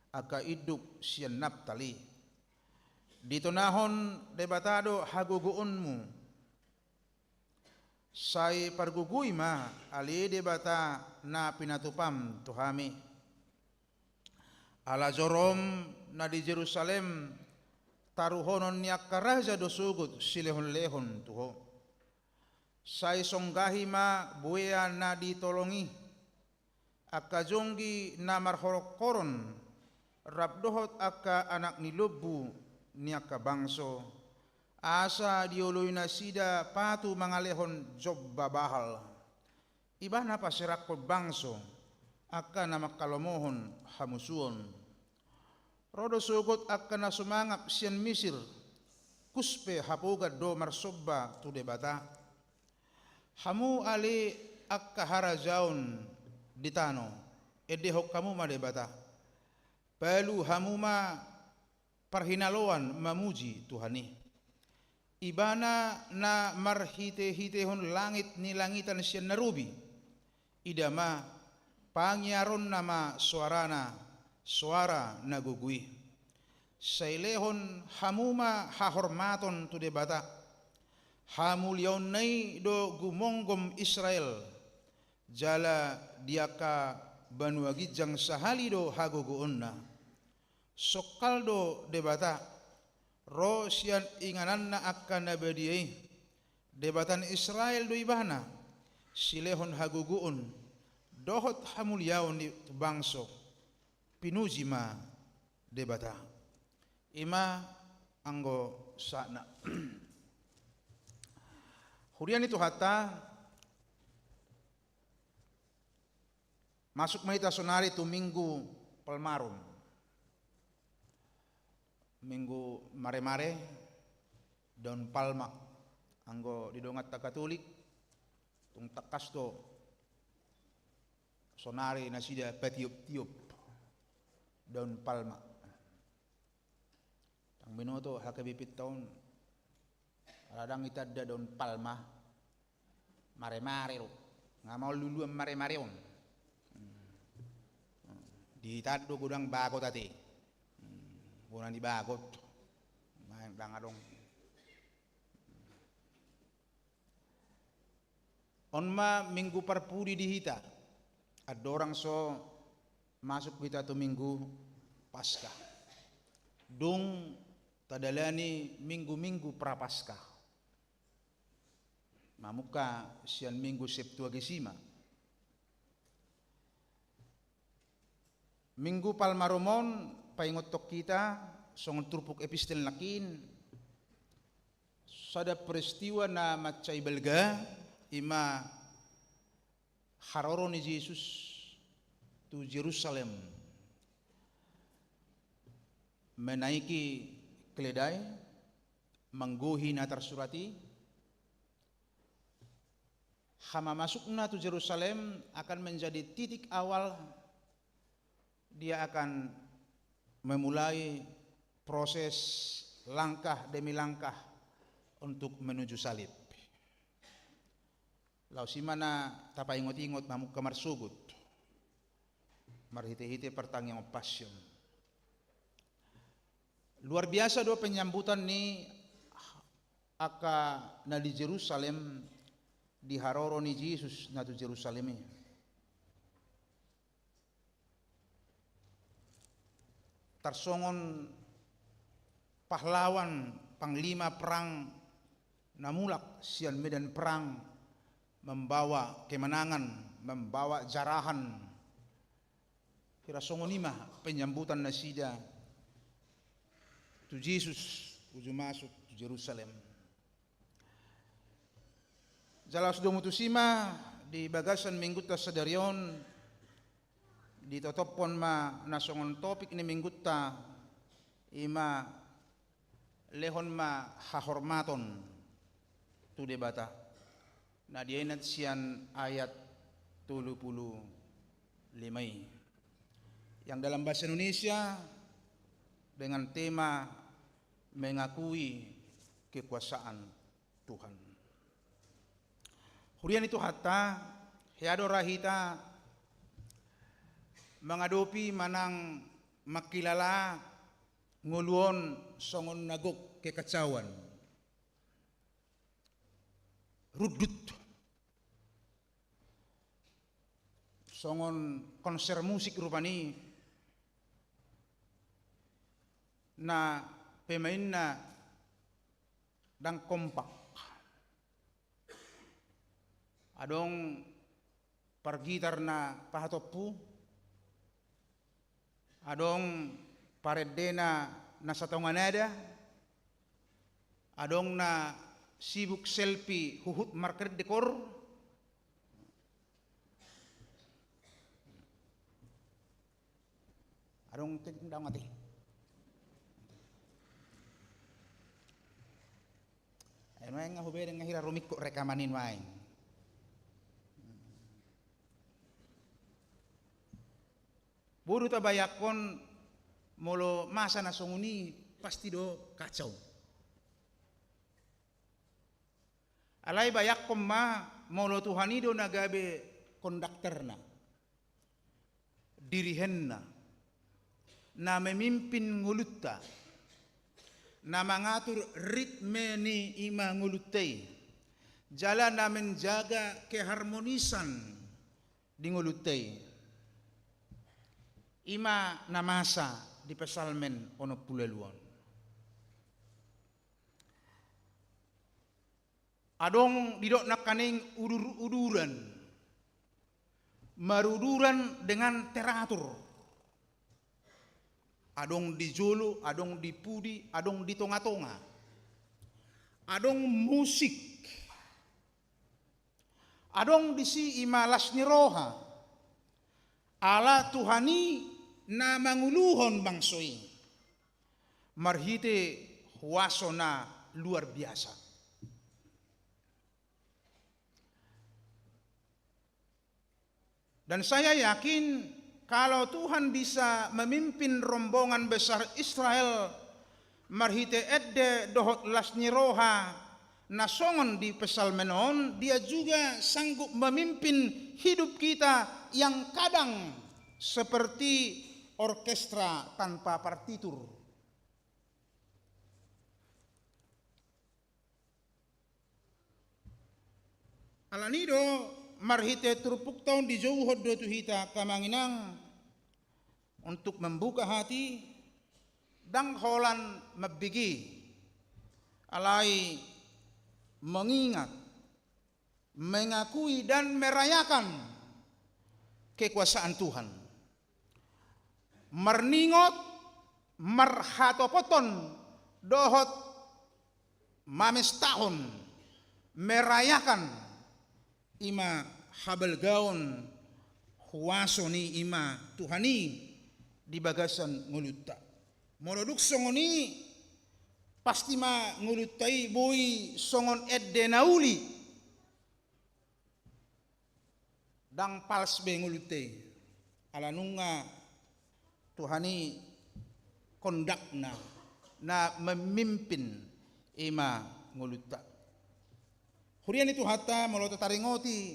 angka induk sian Naptali. Ditonahon Debata do hagogoonmu. Sai pargogoi ma ale Debata na pinatupam tu hami. Ala jorom na di Jerusalem taruhonon ni angka raja do sogot silehonlehon tu ho. Sai songgahi ma buea na di tolong i, angka jonggi na marhoronghoron, rap dohot angka anak ni lombu ni angka bangso, asa dioloi nasida patu mangalehon jomba Baal. Ibana paserangkon bangso, angka na manghalomohon hamusuon. Ro do sogot angka na sumangap sian Misir, kus pe hapogan do marsomba tu Debata. Hamu ale angka harajaon di tano, endehon hamu ma Debata. Palu hamu ma parhinaloan mamuji Tuhan i. Ibana na marhitehitehon langit ni langitan sian na robi. Ida ma, pangiaronna ma soarana, soara na gogo i. Sai lehon hamu ma hahormaton tu Debata. Hamuliaonna i do gumonggom Israel, jala di angka banua ginjang sahali do hagogoonna. Songkal do Debata, ro sian ingananna angka na badia i. Debata ni Israel do Ibana, silehon hagogoon dohot hamuliaon ni tu bangso. Pinuji ma Debata. I ma anggo sahatna. Huria ni Tuhanta, masuk ma hita sonari tu Minggu Palmarum. Minggu Maremare, daun palma. Anggo di donganta Katolik, tung tangkas do sonari nasida patioptiop daun palma. Ndang binoto H K B P ta on, ala ndang itanda daun palma. Maremare do. Nga maol luluan maremare on. Di hita do godang bagot ate. Bona ni bagot. Maeng ndang adong. On ma Minggu parpudi di hita. Andorang so masuk hita tu Minggu Paskah. Dung tadalani minggu-minggu Prapaskah. Mamungka sian Minggu Septuagesima. Minggu Palmarum on paingothon hita, songon turpuk epistel nangkin, sada peristiwa na mansai balga, i ma haroro ni Jesus tu Jerusalem, menaiki keledai, manggohi na tarsurat i, hamamasukna tu Jerusalem akan menjadi titik awal dia akan memulai proses langkah demi langkah untuk menuju salib. Laos i ma na tapaingot-ingot mamungka marsogot marhite-hite partangiangan Passion. Luar biasa do penyambutan ni angka na di Jerusalem di haroro ni Jesus na tu Jerusalem i. Tarsongon pahlawan, panglima perang na mulak sian medan perang membawa kemenangan, membawa jarahan. Hira songon i ma penyambutan nasida tu Jesus uju masuk tu Jerusalem. Jala laos domu tusi ma di bagasan minggunta sadari on, ditotophon ma na songon topik ni minggunta, i ma lehon ma hahormaton tu Debata, na diainat sian ayat tolu pulu lima i, yang dalam bahasa Indonesia dengan tema mengakui kekuasaan Tuhan. Huria ni Tuhanta, hea do ra hita mangadopi manang mangkilala ngolu on songon na gok, kekacauan, rundut, songon konser musik rupani na pemainna ndang kompak. Adong pargitar na pahatompu, adong parendena na satonga nada, adong na sibuk selfie huhut markerdekor. Adong te ndang ate. Ai nuaeng nga hubereng nga hira rumingkot rekaman i nuaeng. Boru tabayangkon molo masa na songon i pasti do kacau. Alai bayangkon ma molo Tuhan i do na gabe konduktorna, dirigenna, na memimpin ngolunta, na mangatur ritme ni i ma ngolunta i, jala na menjaga keharmonisan di ngolunta i. I ma na masa di Psalmen onom pulu ualu on. Adong didok nangkaning udur-uduran, maruduran dengan teratur. Adong di jolo, adong di pudi, adong di tonga-tonga. Adong musik. Adong disi i ma las ni roha. Ala Tuhan i na manguluhon bangso i marhite huaso na luar biasa. Dan saya yakin, kalau Tuhan bisa memimpin rombongan besar Israel marhite ende dohot las ni roha na songon di Psalmen on, Dia juga sanggup memimpin hidup kita yang kadang seperti orkestra tanpa partitur. Alani do, marhite turpukta on dijouhon do tu hita, angka amang inang, untuk membuka hati, ndang holan mambege, alai mengingat, mengakui dan merayakan kekuasaan Tuhan. Marningot, marhatopoton, dohot mamestahon, merayakan, i ma habalgaon huaso ni i ma Tuhan i di bagasan ngolunta. Molo dung songon i, Pasti ma ngolunta i boi songon ende na uli. Ndang pals be ngolunta i. Ala nunga Tuhan i kondakna, na memimpin i ma ngolunta. Huria ni Tuhanta, molo tataringoti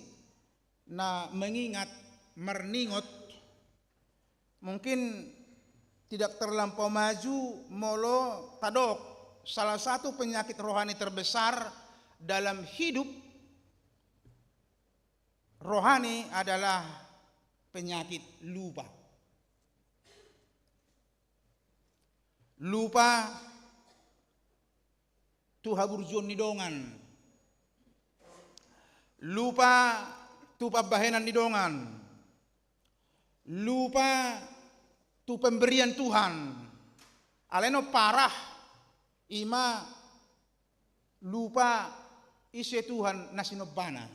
na mengingat, marningot, mungkin tidak terlampau maju molo tadok salah satu penyakit rohani terbesar dalam hidup rohani adalah penyakit lupa. Lupa tu haburjuon ni dongan. Lupa tu pambahenan ni dongan. Lupa tu pemberian Tuhan. Alai na parah i ma lupa ise Tuhan na sinombana.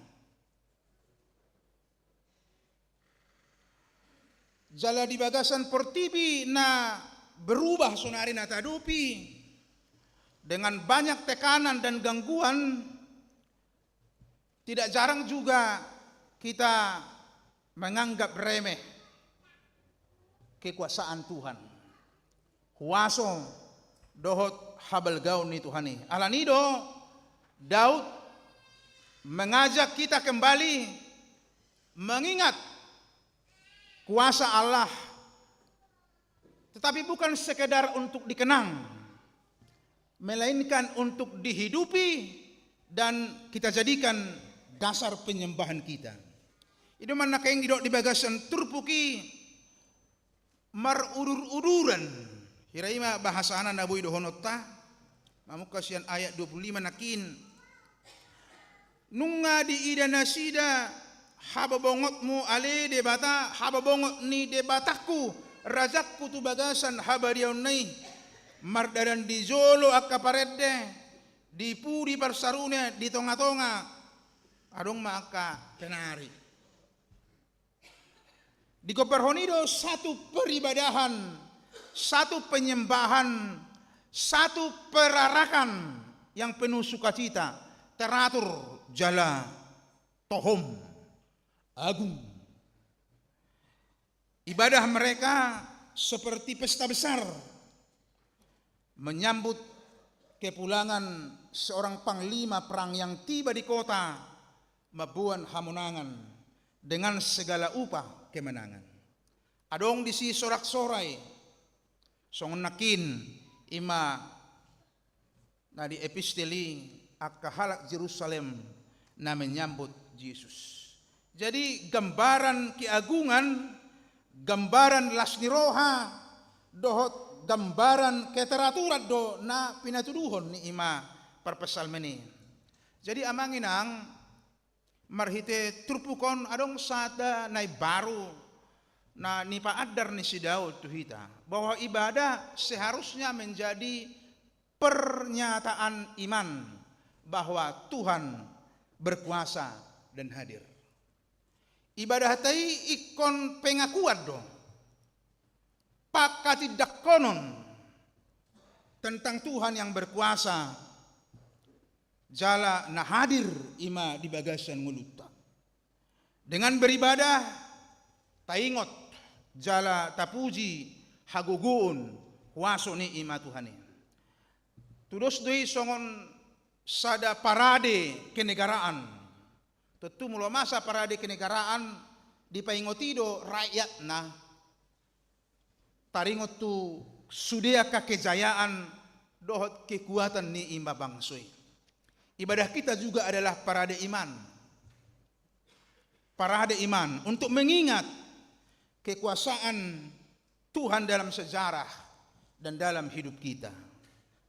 Jala di bagasan portibi na berubah sonari na tahadopi dengan banyak tekanan dan gangguan, tidak jarang juga kita menganggap remeh kekuasaan Tuhan, huaso dohot habalgaon ni Tuhan i. Alani do Daud mengajak kita kembali mengingat kuasa Allah, tetapi bukan sekedar untuk dikenang, melainkan untuk dihidupi dan kita jadikan dasar penyembahan kita. I do ma na naeng didok di bagasan turpuk i, marudur-uduran. Hira i ma bahasana na boi dohononta. Mamungka sian ayat dua puluh lima nangkin. Nunga diida nasida habobongotmu ale Debata, habobongot ni Debatangku, rajangku tu bagasan habadiaonna i. Mardalan di jolo angka parende, di pudi parsaruna, di tonga-tonga adong ma angka penari. Digombarhon i do satu peribadahan, satu penyembahan, satu perarakan yang penuh sukacita, teratur jala tohom, agung. Ibadah mereka seperti pesta besar menyambut kepulangan seorang panglima perang yang tiba di kota, mamboan hamonangan dengan segala upah kemenangan. Adong disi sorak-sorai, songon nangkin i ma na di epistel i, angka halak Jerusalem na menyambut Jesus. Jadi gambaran keagungan, gambaran las ni roha, dohot gambaran keteraturan do na pinatuduhon ni i ma parpsalmen i. Jadi amang inang, marhite turpuk on adong sada na imbaru na nipaandar ni si Daud tu hita, bahwa ibadah seharusnya menjadi pernyataan iman bahwa Tuhan berkuasa dan hadir. Ibadahta i ingkon pengakuan do, pangkatindanghonon tentang Tuhan yang berkuasa jala na hadir i ma di bagasan ngolunta. Dengan beribadah, taingot jala tapuji hagogoon huaso ni i ma Tuhan i. Tudos do i songon sada parade kenegaraan. Tontu molo masa parade kenegaraan, dipaingoti do rakyatna. Taringot tu sude angka kejayaan dohot kekuatan ni i ma bangso i. Ibadah kita juga adalah parade iman. Parade iman untuk mengingat kekuasaan Tuhan dalam sejarah dan dalam hidup kita.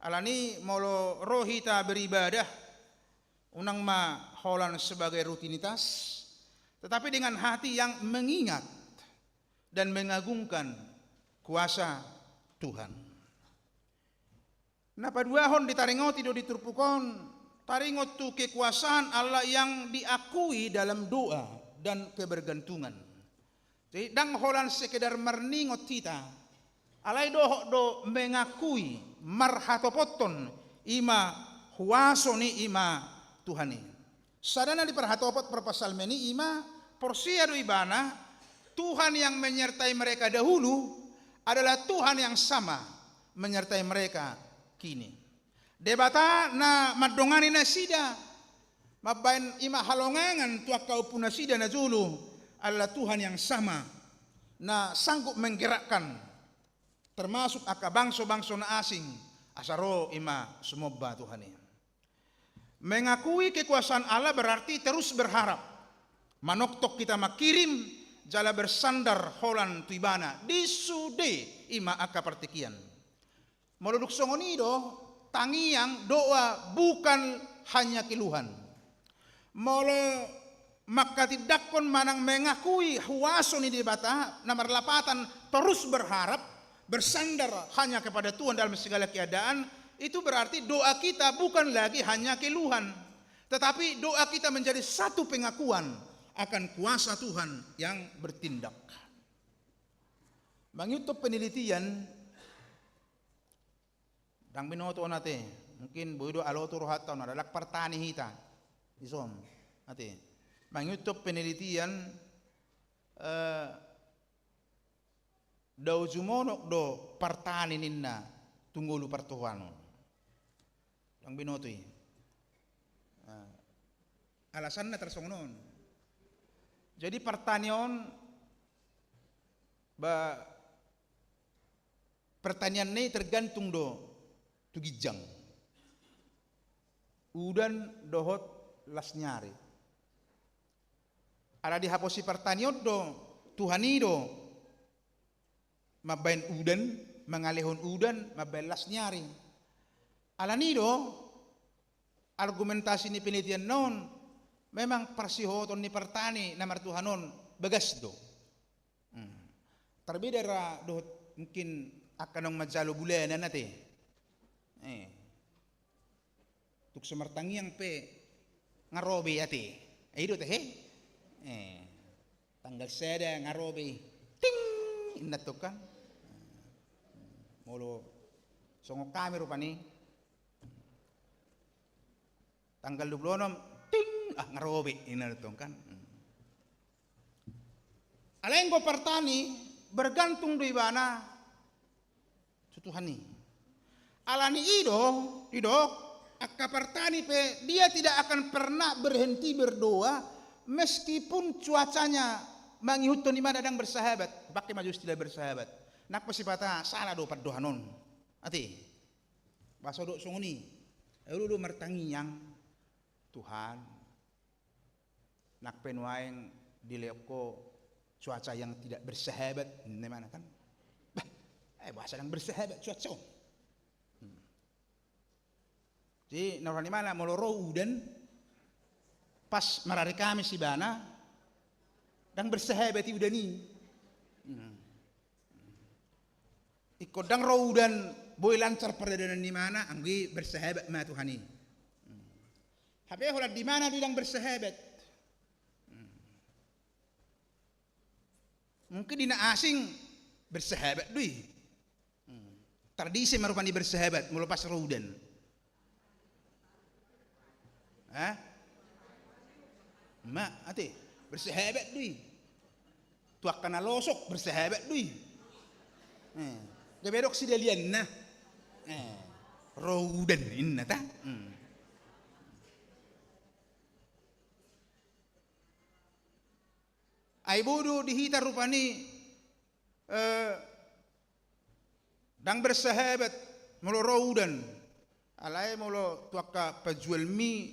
Alani molo ro hita beribadah, unang ma holan sebagai rutinitas, tetapi dengan hati yang mengingat dan mengagungkan kuasa Tuhan. Na paduahon ditaringoti do di turpuk on, taringot tu kekuasaan Allah yang diakui dalam doa dan kebergantungan. Jadi ndang holan sekedar marningot hita, alai dohot do mengakui, marhatopothon I ma huaso ni, i ma Tuhan i. Sada na di parhatopot parpsalmen i, i ma porsea do ibana, Tuhan yang menyertai mereka dahulu adalah Tuhan yang sama menyertai mereka kini. Debata na mandongani nasida, mambaen i ma halongangan tu angka ompu nasida na jolo, adalah Tuhan yang sama, na sanggup menggerakkan, termasuk angka bangso-bangso na asing, asa ro i ma sumomba Tuhan i. Mengakui kekuasaan Allah berarti terus berharap. Manongtong hita mangkirim, jala bersandar holan tu Ibana, di sude i ma angka partingkian. Molo dung songon i do, tangiang, doa, bukan hanya keluhan. Molo manghatindanghon manang mengakui huaso ni Debata, na marlapatan terus berharap, bersandar hanya kepada Tuhan dalam segala keadaan, itu berarti doa kita bukan lagi hanya keluhan, tetapi doa kita menjadi satu pengakuan akan kuasa Tuhan yang bertindak. Mangihuthon penelitian, ndang binoto on ate, mungkin boi do alotu rohanta on, ala ndang partani hita. Dison, ate. Mangihuthon penelitian, eh, dao jumonok do partani ninna tu ngolu partohoan on. Ndang binoto i. Nah, alasanna tarsongon on. Jadi partani on, ba, pertanianna i tergantung do tu ginjang, udan dohot las ni ari. Ala dihaposi partani on do Tuhan i do mambaen udan, mangalehon udan, mambaen las ni ari. Alani do argumentasi ni penelitian on, memang parsihohoton ni partani na martuhan on bagas do. Hmm. Tarbeda ra dohot mungkin angka naung manjalo bulanan ate. Eh. Tung so martangiang pe nga ro be ate. Eh, i do ate he. Eh. Tanggal sada nga ro be. Ting! Inna tong kan. Molo songon hami rupani. Tanggal dua puluh enam, ting, ah, nga ro be, inna tong kan. Hmm. Alai anggo partani bergantung do ibana tu Tuhan i. Alani i do, i do, angka partani pe dia tidak akan pernah berhenti berdoa meskipun cuacanya mangihuthon ibana ndang bersahabat. Pakke ma jo istilah bersahabat. Nang pe sipata sala do pandohan on. Ate. Ba so dok songon i. Olo do martangiang, Tuhan, nang pe nuaeng dilehon Ho cuaca yang tidak bersahabat, ninna ibana kan. Bah, eh, boasa ndang bersahabat cuaca on. Hmm. Jadi na roha ni ibana molo ro udan, pas marari Kamis ibana, ndang bersahabat i udan i. Hmm. Ingkon ndang ro udan, boi lancar pardalanan ni ibana, anggo i bersahabat ma Tuhan i. Hmm. Hape holan di ibana do i ndang bersahabat. Hmm. Mungkin di na asing bersahabat do i. Hmm. Tradisi ma rupani bersahabat, molo pas ro udan. Hah? Ma, ate, bersahabat do i. Tu angka na losok, bersahabat do i. Eh, gabe adong sidalianna. Eh, ro udan ninna ta. Hmm. Ai boi do di hita rupani, eh, ndang bersahabat molo ro udan. Alai molo tu angka penjual mie,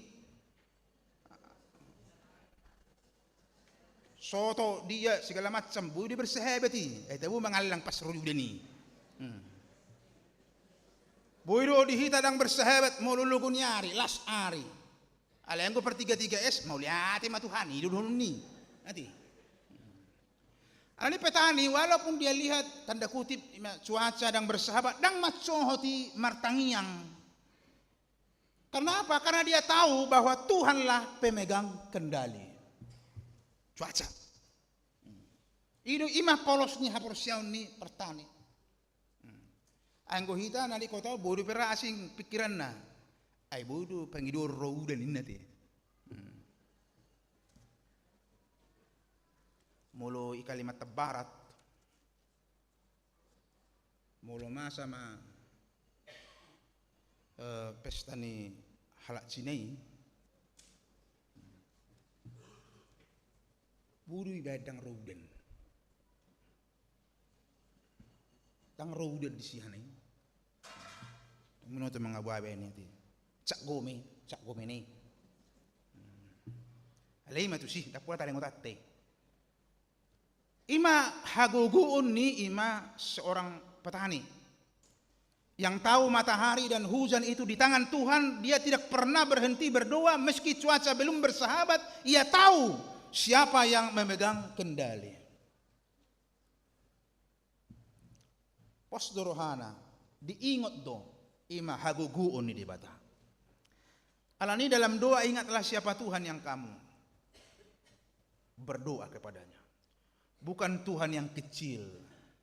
soto, dia, segala macam, boi do bersahabat i. Eh, tabo mangallang pas ro udan i. Hmm. Boi do di hita ndang bersahabat molo logo ni ari, las ari. Alai anggo partiga-tiga es, mauliate ma Tuhan i do dohonon i. Ate. Alani petani, walaupun dia lihat, tanda kutip, ima, cuaca ndang bersahabat, ndang mansohot i martangiang. Karena apa? Karena dia tahu bahwa Tuhanlah pemegang kendali cuaca. I do, ima polos ni haporseaon ni partani. Hmm. Anggo hita na di kota on, boi do pe ra asing pikiranna. Ai boi do pangidoan ro udan inna te. Hmm. Molo i Kalimantan Barat, molo masa ma, eh, pesta ni halak Cina i, boi do ibaen ndang ro udan. Ndang ro udan di sian i. Minoto mangabuabe ni ate. Cap gome, cap gome ni. Hmm. Alai ima tusi, ndang pola taringot ate. Ima hagogoon ni ima seorang petani yang tahu matahari dan hujan itu di tangan Tuhan, dia tidak pernah berhenti berdoa meski cuaca belum bersahabat, ia tahu siapa yang memegang kendali. Pos do rohana, diingot do ima hagogoon ni Debata. Alani dalam doa ingatlah siapa Tuhan yang kamu berdoa kepadanya. Bukan Tuhan yang kecil,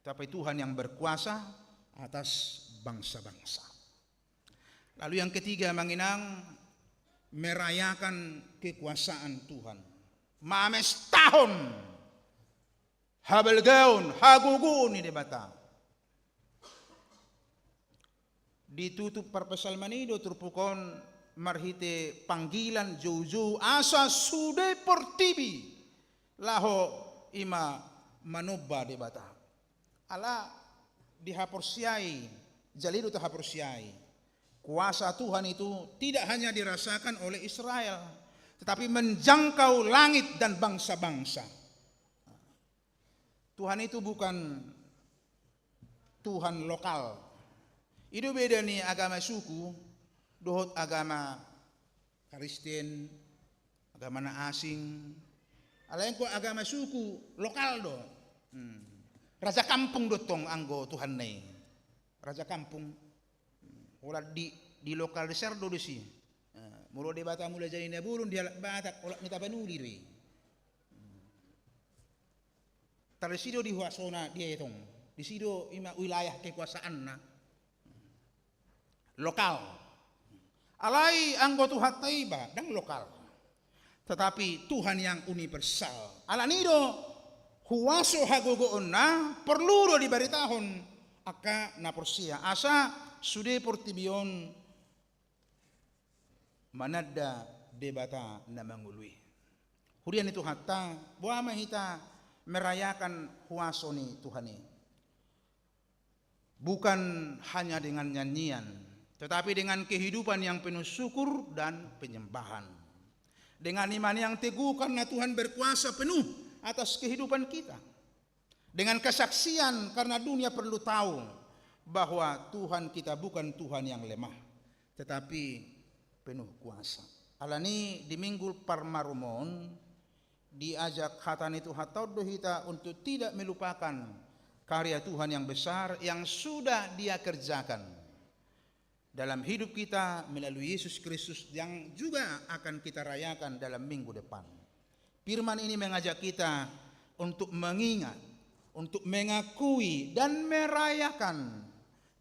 tapi Tuhan yang berkuasa atas bangsa-bangsa. Lalu yang ketiga, amang inang, merayakan kekuasaan Tuhan. Mamestahon habalgaon, hagogoon ni Debata. Ditutup parpsalmen i do turpuk on marhite panggilan joujou asa sude portibi laho ima manomba Debata. Ala dihaporseai, jala i do tahaporseai. Kuasa Tuhan itu tidak hanya dirasakan oleh Israel, tetapi menjangkau langit dan bangsa-bangsa. Tuhan itu bukan Tuhan lokal. I do beda ni agama suku dohot agama Kristen, agama na asing. Alai anggo agama suku lokal do. Hmm. Raja kampung do tong anggo Tuhanna i. Raja kampung. Hmm. Holan di, di lokal desa do disi. Eh, molo Debata Mulajadi Nabolon di halak Batak, holan ni Tapanuli do i. Tar disi do di huasona dia i tong. Disi do ima wilayah kekuasaanna. Lokal. Alai anggo Tuhanta iba, ndang lokal. Tetapi Tuhan yang universal. Alani do, huaso hagogoonna, porlu do dibaritahon angka na porsea. Asa sude portibi on mananda Debata na mangolu i. Huria ni Tuhanta, boha ma hita merayakan huaso ni Tuhan i. Bukan hanya dengan nyanyian, tetapi dengan kehidupan yang penuh syukur dan penyembahan. Dengan iman yang teguh karena Tuhan berkuasa penuh atas kehidupan kita. Dengan kesaksian, karena dunia perlu tahu bahwa Tuhan kita bukan Tuhan yang lemah, tetapi penuh kuasa. Alani di Minggu Parmarumaon, diajak hata ni Tuhanta on do hita untuk tidak melupakan karya Tuhan yang besar yang sudah Dia kerjakan dalam hidup kita melalui Yesus Kristus yang juga akan kita rayakan dalam minggu depan. Firman ini mengajak kita untuk mengingat, untuk mengakui dan merayakan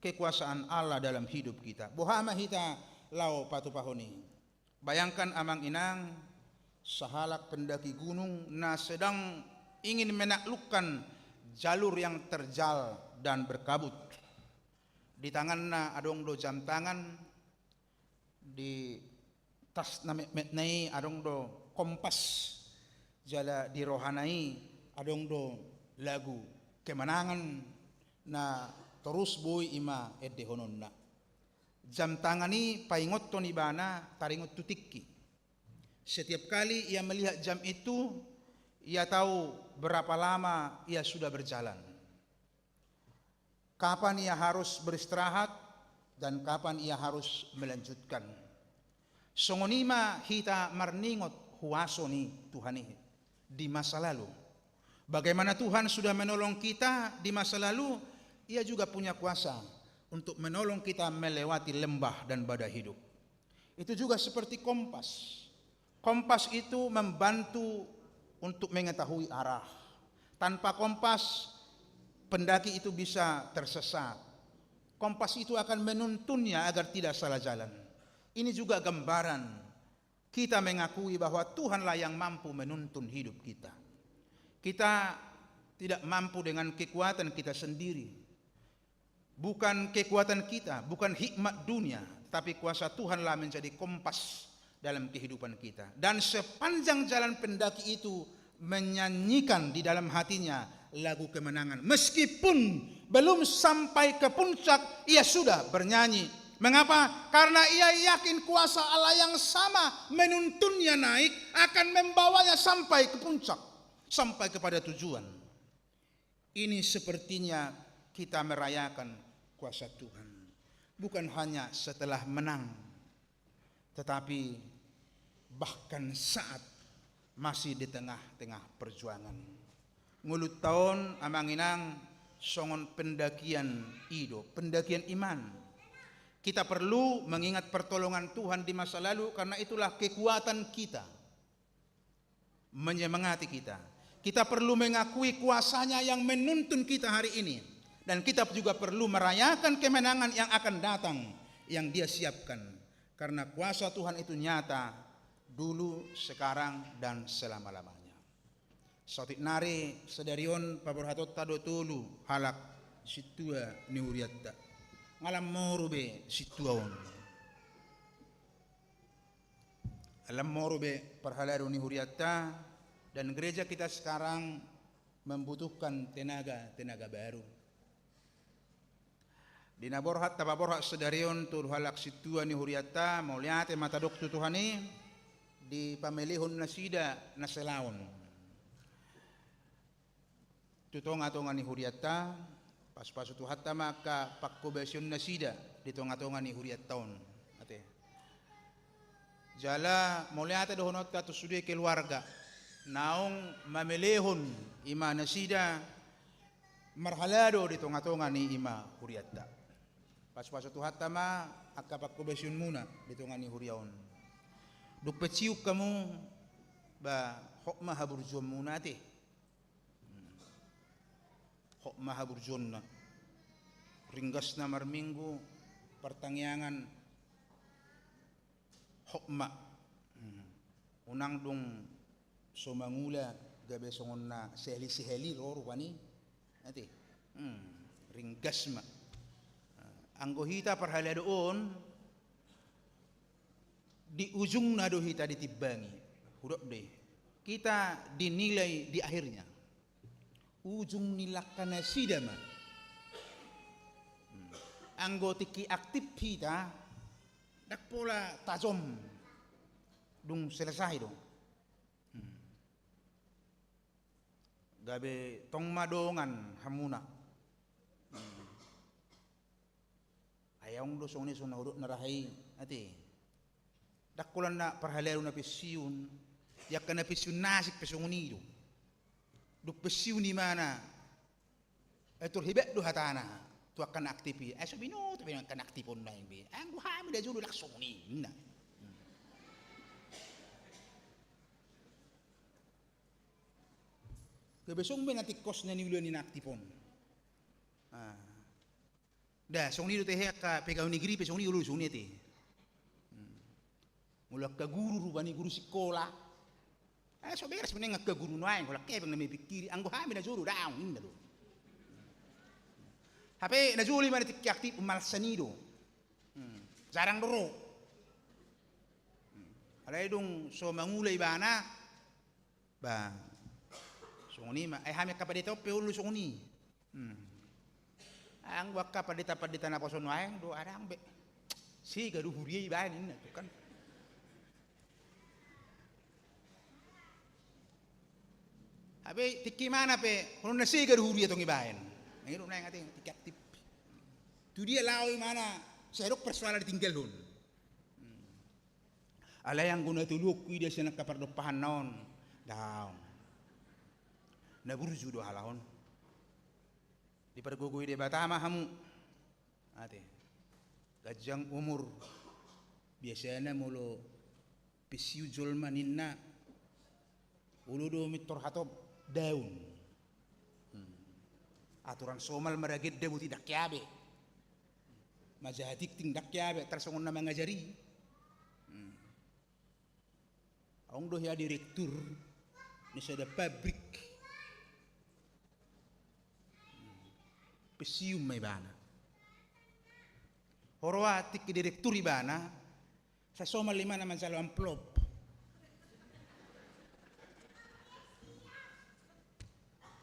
kekuasaan Allah dalam hidup kita. Boha ma hita laho patupahon i. Bayangkan amang inang, sahalak pendaki gunung na sedang ingin menaklukkan jalur yang terjal dan berkabut. Di tanganna adong do jam tangan, di tas na metmetna i adong do kompas, jala di rohana i adong do lagu kemenangan na torus boi ima endehononna. Jam tangan i paingothon ibana taringot tu tingki. Setiap kali ia melihat jam itu, ia tahu berapa lama ia sudah berjalan. Kapan ia harus beristirahat dan kapan ia harus melanjutkan. Songon i ma hita marningot huaso ni Tuhan i di masa lalu. Bagaimana Tuhan sudah menolong kita di masa lalu, Ia juga punya kuasa untuk menolong kita melewati lembah dan badai hidup. Itu juga seperti kompas. Kompas itu membantu untuk mengetahui arah. Tanpa kompas, pendaki itu bisa tersesat. Kompas itu akan menuntunnya agar tidak salah jalan. Ini juga gambaran kita mengakui bahwa Tuhanlah yang mampu menuntun hidup kita. Kita tidak mampu dengan kekuatan kita sendiri. Bukan kekuatan kita, bukan hikmat dunia, tetapi kuasa Tuhanlah menjadi kompas dalam kehidupan kita. Dan sepanjang jalan pendaki itu menyanyikan di dalam hatinya lagu kemenangan. Meskipun belum sampai ke puncak, ia sudah bernyanyi. Mengapa? Karena ia yakin kuasa Allah yang sama menuntunnya naik akan membawanya sampai ke puncak, sampai kepada tujuan. Ini sepertinya kita merayakan kuasa Tuhan. Bukan hanya setelah menang, tetapi bahkan saat masih di tengah-tengah perjuangan. Ngolunta on, amang inang, songon pendakian i do, pendakian iman. Kita perlu mengingat pertolongan Tuhan di masa lalu, karena itulah kekuatan kita, menyemangati kita. Kita perlu mengakui kuasa-Nya yang menuntun kita hari ini. Dan kita juga perlu merayakan kemenangan yang akan datang, yang Dia siapkan. Karena kuasa Tuhan itu nyata dulu, sekarang, dan selama-lamanya. Saotik nari sadari on paborhatonta do tolu halak sintua ni hurianta. Nga lam moru be sintua on. Nga lam moru be parhalado ni hurianta, dan gereja kita sekarang membutuhkan tenaga-tenaga baru. Di na borhat, tapaborhat sadari on tolu halak sintua ni hurianta, mauliate ma tadok tu Tuhan i, dipamelehon nasida na salaon tu tonga-tonga ni hurianta. Pasupasu Tuhanta ma angka pangkobasion nasida di tonga-tonga ni hurianta on. Ate. Jala mauliate dohononta tu sude keluarga naung mamelehon i ma nasida marhalado di tonga-tonga ni i ma hurianta. Pasupasu Tuhanta ma angka pangkobasionmuna di tonga ni huria on. Dung pensiun hamu, ba, hot ma haburjuonmuna, ate. Hmm. Hot ma haburjuonna. Ringgasna marminggu, partangiangan, hot ma. Hmm. Unang dung so mangula gabe songon na sehali-sehali ro rupani. Ate. Hmm. Ringgas ma. Anggo hita parhalado on, di ujungna do hita ditimbangi. Hudok do i. Kita dinilai di akhirnya. Ujung ni langka nasida ma. Hmm. Anggo tingki aktif hita, ndang pola tajom dung selesai do. Hmm. Gabe tong ma dongan hamuna. Hmm. Ai adong do songon i, songon na hudok na raha i, ate. Ndang holan na parhalado na pensiun, di angka na pensiun na asing pe songon i do. Dung pensiun ibana, ai tor hebat do hatana tu angka na aktif i. Ai so binoto be angka na aktif on naeng be. Anggo hami na jolo ndang songon i, ninna. Gabe songon be na tingkos na niula ni na aktif on. Ah. Da, songon i do tehe angka pegawai negeri pe songon i, olo songon i ate. Hmm. Molo angka guru rupani, guru sikola. Eh, so beres mending angka guru nuaeng, holan hepeng na mepikiri, anggo hami na jolo daong, ninna do. Hape na jolo ibana tingki aktif, malsan i do. Hmm. Jarang do ro. Hmm. Alai dung so mangula ibana, ba, songon i ma. Ai hami angka pandita on pe olo songon i. Hmm. Anggo angka pandita-pandita naposo nuaeng do, adong be. Sega do huria ibaen, ninna tu kan. Hape tingki ibana pe, holan na sega do huria tong ibaen. Nang i do naeng ate, tingki aktif. Tu dia laho ibana, sai adong persoalan ditinggalhon. Hmm. Alai anggo na toluhon huida sian angka pardompahanna on, daong. Na burju do halak on. Dipargogoi Debata ma hamu. Ate. Ganjang umur. Biasana molo pensiun jolma ninna, olo do mintor hatop daun. Hmm. Aturan somal maragenda boti ndang hea be. Manjaha tingting ndang hea be, tarsongon na mangajari. Adong do hea direktur ni sada pabrik. Pensiun ma ibana. Huroha tingki direktur ibana, sai somal ibana manjalo amplop.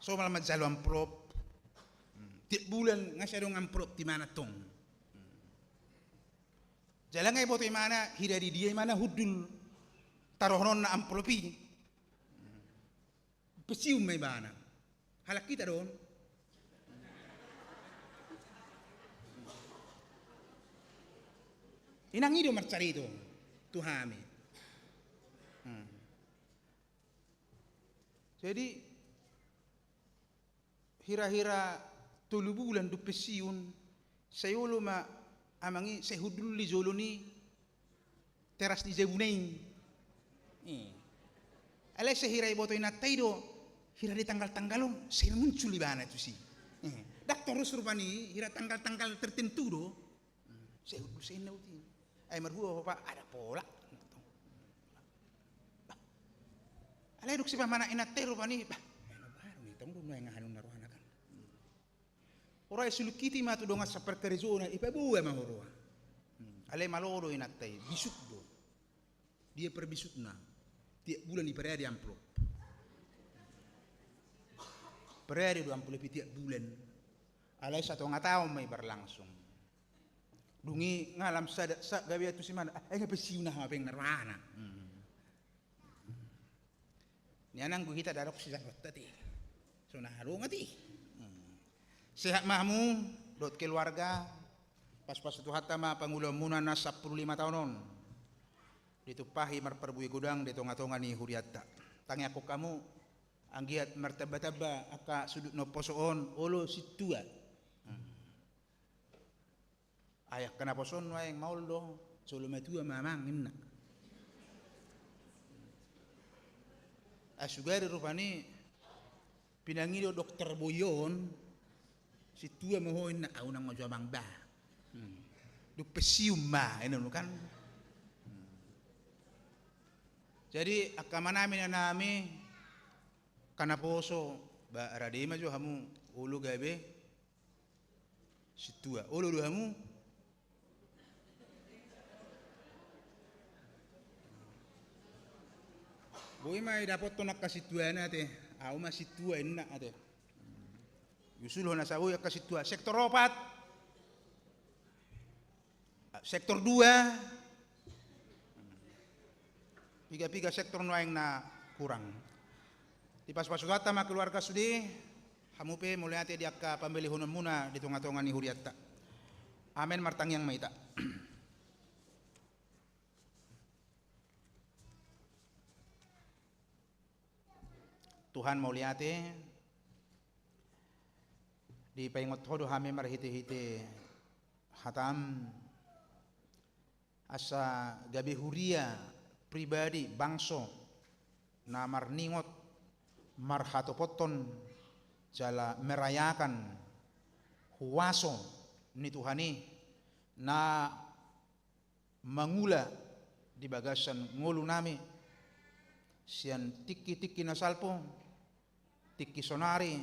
Somal manjalo amplop. Tiap bulan nga sai adong amplop di mana tong. Jala nga diboto ibana hira di dia ibana hundul taruhononna amplop i. Pensiun ma ibana. Halak hita do on. Inang i do marcarito tu hami. Hmm. Jadi hira-hira tolu bulan dung pensiun, sai olo ma amang i sai hundul di jolo ni teras ni jabuna i. Eh. Alai sai hira diboto inanta i do, hira di tanggal-tanggal on sai muncul ibana tusi. Eh. Ndang torus rupani, hira tanggal-tanggal tertentu do. Hmm. Sai hundul sai inna uti. Ai marhua ho, Pak, ada pola. Bah. Alai dung sai pamanat inanta i rupani, bah, baru ni tong do nuaeng ahanonna rohana kan. Huroha isulingkiti ma tu dongan saparkarejoanna, ipaboa ma huroha. Hmm. Alai malo do inanta i, bisuk do. Dia perbisukna? Tiap bulan iparade amplop. Parade do amplop i tiap bulan. Alai satonga taon ma i berlangsung. Dung i nga lam sada, sa, gabe antusias ibana, ah, ai nga pensiun aha ma baen na rohana. Hmm. Nian anggo hita ndang adong sisahatonta ate. So na adong ate. Hmm. Sehat ma hamu dohot keluarga. Pasupasu Tuhanta ma pangulaonmuna na sampulu lima taon on. Ditumpahi marparbue godang di tonga-tonga ni hurianta. Tangiangkon hamu, anggiat martamba-tamba angka sundut na umposo on, olo sintua. Hmm. Ai angka naposo on nuaeng maol do, jolo matua ma amang inna. Ai sugari rupani pinangido dokter boi on, sintua ma ho inna, au unang ma jo amang bah. Hmm. Dung pensiun ma, inna nu kan. Hmm. Jadi angka amanami, inanami, angka naposo, ba rade ma jo hamu, olo gabe sintua. Olo do hamu? Boi ma idapothon angka sintuana ate. Au ma sintua inna ate. Iusulhon asa boi angka sintua. Sektor opat. Sektor dua. Piga-piga sektor nuaeng na kurang. Dipasupasu Tuhanta ma keluarga sude, hamu pe mauliate di angka pambalehononmuna di tonga-tonga ni hurianta. Amen, martangiang ma hita. Tuhan mauliate, dipaingot Ho do hami marhite-hite hataM, asa gabe huria, pribadi, bangso, na marningot, marhatopothon, jala merayakan huaso ni Tuhan i, na mangula di bagasan ngolunami, sian tingki-tingki na salpu, tingki sonari,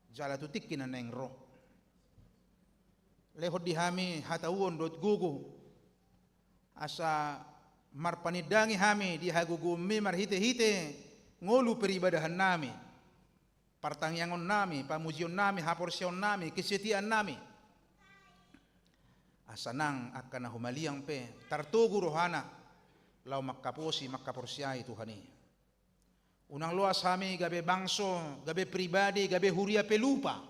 jala tu tingki na naeng ro. Lehon di hami hatauon dohot gogo, asa marpanindangi hami di hagogoonMi marhite-hite ngolu peribadahannami, partangiangonnami, pamujionnami, haporseaonnami, kesetiaannami. Asa nang angka na humaliang pe tartogu rohana, laho mangkaposi, mangkaporseai Tuhan i. Unang loas hami gabe bangso, gabe pribadi, gabe huria pelupa,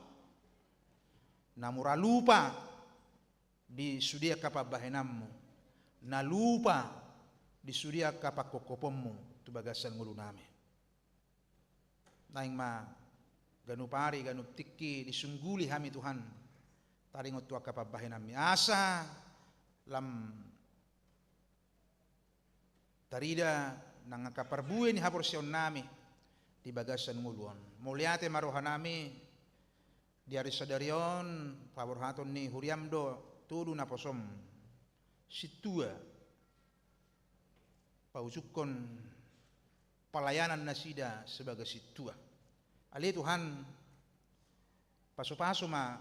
na mura lupa di sude angka pambahenanMu, na lupa di sude angka pangkophopon-Mu tu bagasan ngolunami. Naeng ma ganup ari, ganup tingki disungguli hami Tuhan, taringot tu angka pambahenanMi, asa lam tarida nang angka parbue ni haporseaonnami di bagasan ngolu on. Mauliate ma rohanami di ari sadari on, paborhaton ni huriaM do tolu naposoM, sintua, paujungkon palayanan nasida sebagai sintua. Ale Tuhan, pasu-pasu ma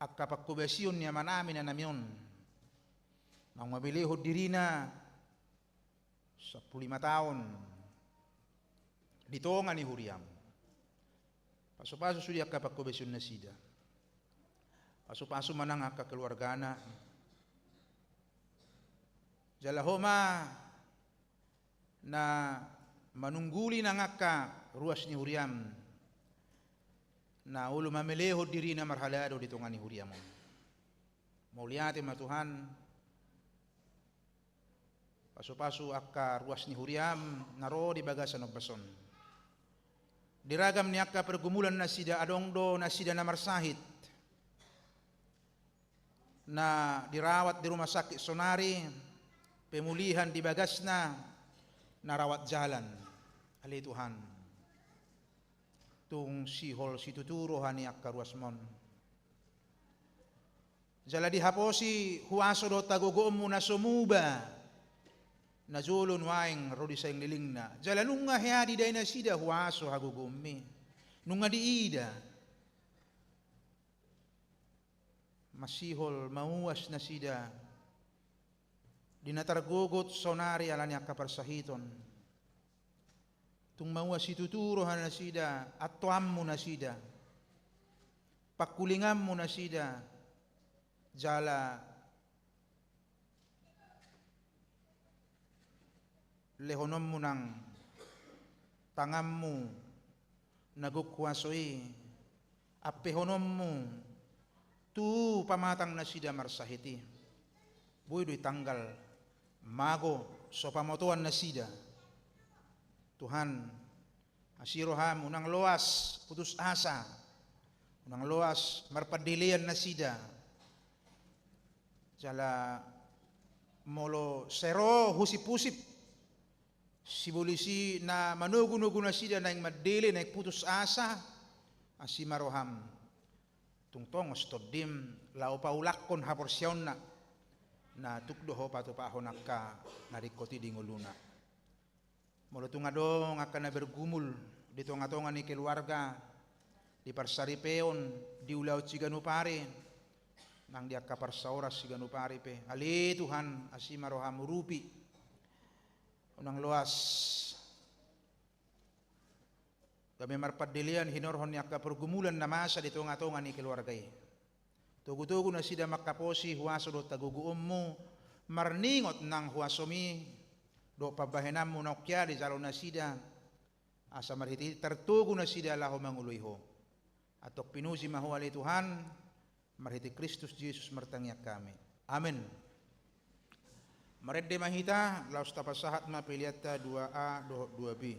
angka panghobasion ni amanami na nami on, naung mamelehon dirina sampulu lima taon di tonga ni huriaM. Pasu-pasu sude angka panghobasion nasida. Pasu-pasu ma nang angka keluargana. Jala Ho ma na manungguli nang angka ruas ni huriaM na olo mamelehon dirina marhalado di tonga ni huriaM on. Mauliate ma Tuhan. Pasu-pasu angka ruas ni huriaM na ro di bagasan ombas on. Di ragam ni angka pergumulan nasida, adong do nasida na marsahit, na dirawat di rumah sakit sonari, pemulihan di bagasna, na rawat jalan. Ale Tuhan, tung sihol situtu roha ni angka ruasMon. Jala dihaposi huaso dohot hagogoonMu na so muba najolo nuaeng ro di sainglilingna. Jala nunga hea didai nasida huaso hagogoonMi. Nunga diida masihol mauas nasida di na targogot sonari ala ni angka parsahiton. Tung mauas situtu roha nasida, antoanMu nasida, pangkulinganMu nasida, jala lehononMu nang tanganMu na gok huaso i, ampehononMu tu pamatang nasida marsahit i. Boi do i tanggal mago so pamotoan nasida. Tuhan, asi rohaM, unang loas putus asa, unang loas marpandelean nasida. Jala molo sai ro husip-husip sibolis i na manogu-nogu nasida naeng mandele, naeng putus asa, asi ma rohaM. Tung tongos TondiM laho paulakhon haporseaonna, na tuk do Ho patupahon angka na ringkot i di ngoluna. Molo tung adong angka na bergumul di tonga-tonga ni keluarga, di parsaripeon, di ulaon siganup ari, nang di angka parsaoran siganup ari pe, ale Tuhan, asi ma rohaM, urupi. Unang loas gabe marpandelean hinorhon ni angka pergumulan na masa di tonga-tonga ni keluarga i. Togu-togu nasida manghaposi huaso dohot hagogoonMu, marningot nang huasoMi dohot pambahenanMu na ungkeali jalo nasida, asa marhite i tartogu nasida laho mangoloi Ho. Antong pinuji ma Ho ale Tuhan, marhite Kristus Jesus martangiang hami. Amen. Marende ma hita, laos tapasahat ma peleanta dua A dohot dua B.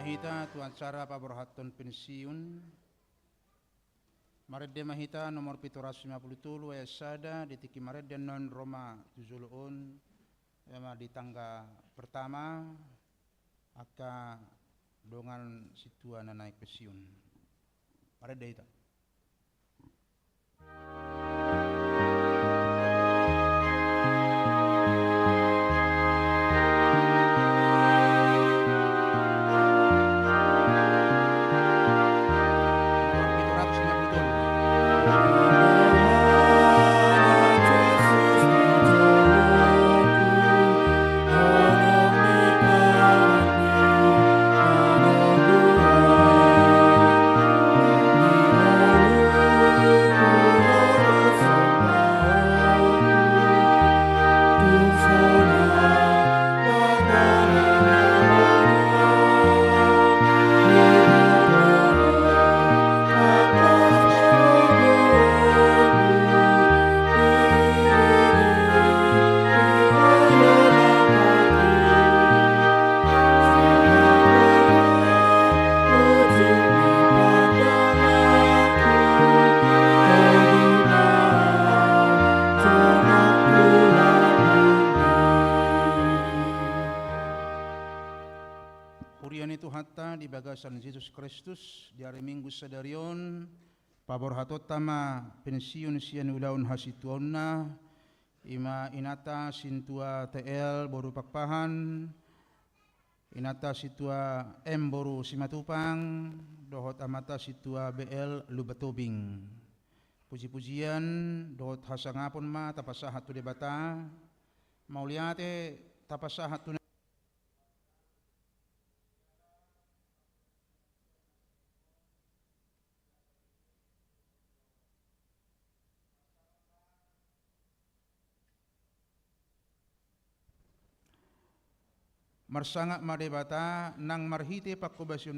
Hita tu acara paborhathon pensiun. Marende ma hita nomor pitu ratus lima puluh tolu ayat sada, di tingki marende annon ro ma tu jolo on, ima di tangga pertama, angka dongan sintua na naeng pensiun. Marende hita. Huria ni Tuhanta di bagasan Jesus Kristus, di ari Minggu sadari on, paborhatonta ma pensiun sian ulaon hasintuaonna, ima inanta sintua T L boru Pakpahan, inanta sintua M boru Simatupang, dohot amanta sintua B L Lumban Tobing. Pujipujian dohot hasangapon ma tapasahat tu Debata, mauliate tapasahat tu Marsangap ma Debata nang marhite panghobasion.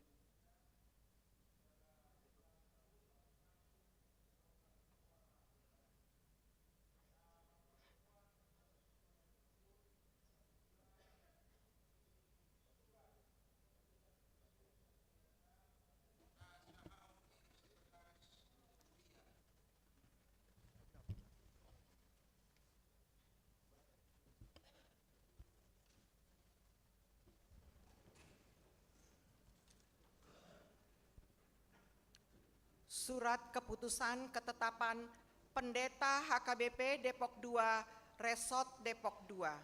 Surat keputusan ketetapan Pendeta H K B P Depok dua, Resort Depok dua,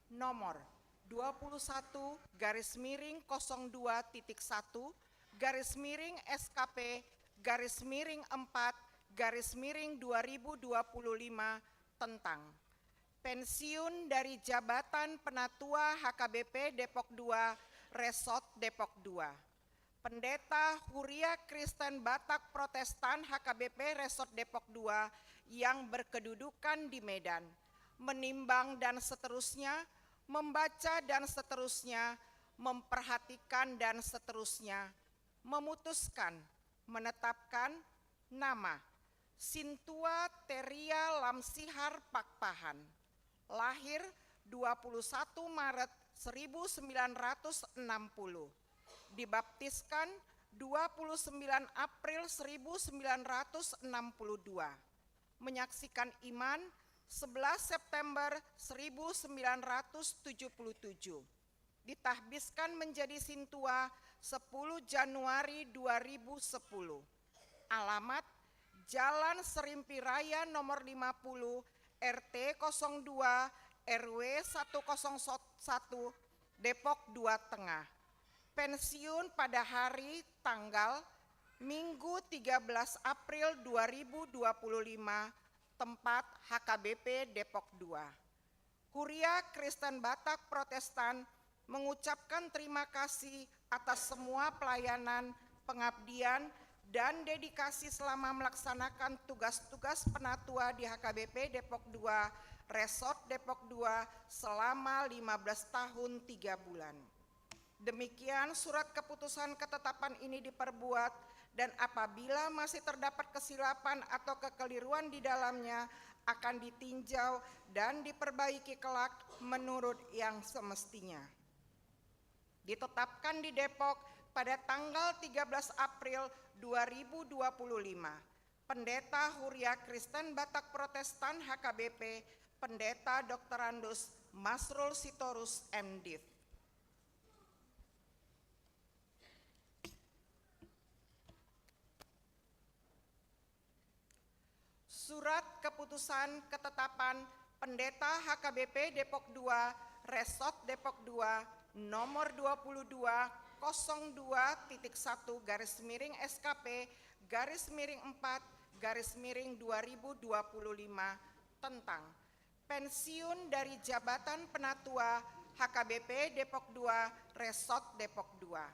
nomor dua puluh satu garis miring kosong dua titik satu garis miring S K P garis miring empat garis miring dua ribu dua puluh lima, tentang pensiun dari jabatan Penatua H K B P Depok dua, Resort Depok dua. Pendeta Huria Kristen Batak Protestan H K B P Resort Depok dua yang berkedudukan di Medan, menimbang dan seterusnya, membaca dan seterusnya, memperhatikan dan seterusnya, memutuskan, menetapkan nama Sintua Teria Lamsihar Pakpahan, lahir dua puluh satu Maret seribu sembilan ratus enam puluh, dibaptiskan dua puluh sembilan April seribu sembilan ratus enam puluh dua, menyaksikan iman sebelas September seribu sembilan ratus tujuh puluh tujuh, ditahbiskan menjadi sintua sepuluh Januari dua ribu sepuluh. Alamat: Jalan Serimpi Raya nomor lima puluh, R T kosong dua, R W satu kosong satu, Depok dua Tengah. Pensiun pada hari tanggal Minggu tiga belas April dua ribu dua puluh lima, tempat H K B P Depok dua. Huria Kristen Batak Protestan mengucapkan terima kasih atas semua pelayanan, pengabdian, dan dedikasi selama melaksanakan tugas-tugas penatua di H K B P Depok dua, Resort Depok dua, selama lima belas tahun tiga bulan. Demikian surat keputusan ketetapan ini diperbuat, dan apabila masih terdapat kesilapan atau kekeliruan di dalamnya, akan ditinjau dan diperbaiki kelak menurut yang semestinya. Ditetapkan di Depok pada tanggal tiga belas April dua ribu dua puluh lima, Pendeta Huria Kristen Batak Protestan H K B P, Pendeta Doktorandus Masrul Sitorus, M Div. Surat keputusan ketetapan Pendeta H K B P Depok dua, Resort Depok dua, nomor dua puluh dua kosong dua titik satu garis miring S K P garis miring empat garis miring dua ribu dua puluh lima, tentang pensiun dari jabatan penatua H K B P Depok dua, Resort Depok dua.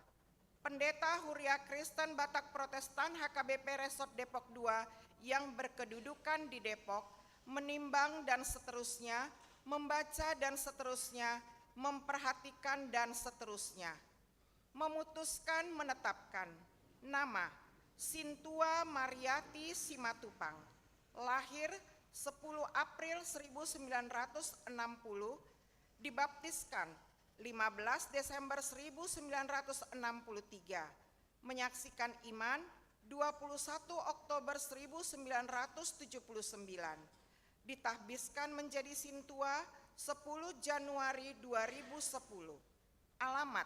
Pendeta Huria Kristen Batak Protestan H K B P Resort Depok dua yang berkedudukan di Depok, menimbang dan seterusnya, membaca dan seterusnya, memperhatikan dan seterusnya. Memutuskan menetapkan nama Sintua Mariati Simatupang, lahir sepuluh April seribu sembilan ratus enam puluh, dibaptiskan lima belas Desember seribu sembilan ratus enam puluh tiga, menyaksikan iman dua puluh satu Oktober seribu sembilan ratus tujuh puluh sembilan, ditahbiskan menjadi sintua sepuluh Januari dua ribu sepuluh. Alamat: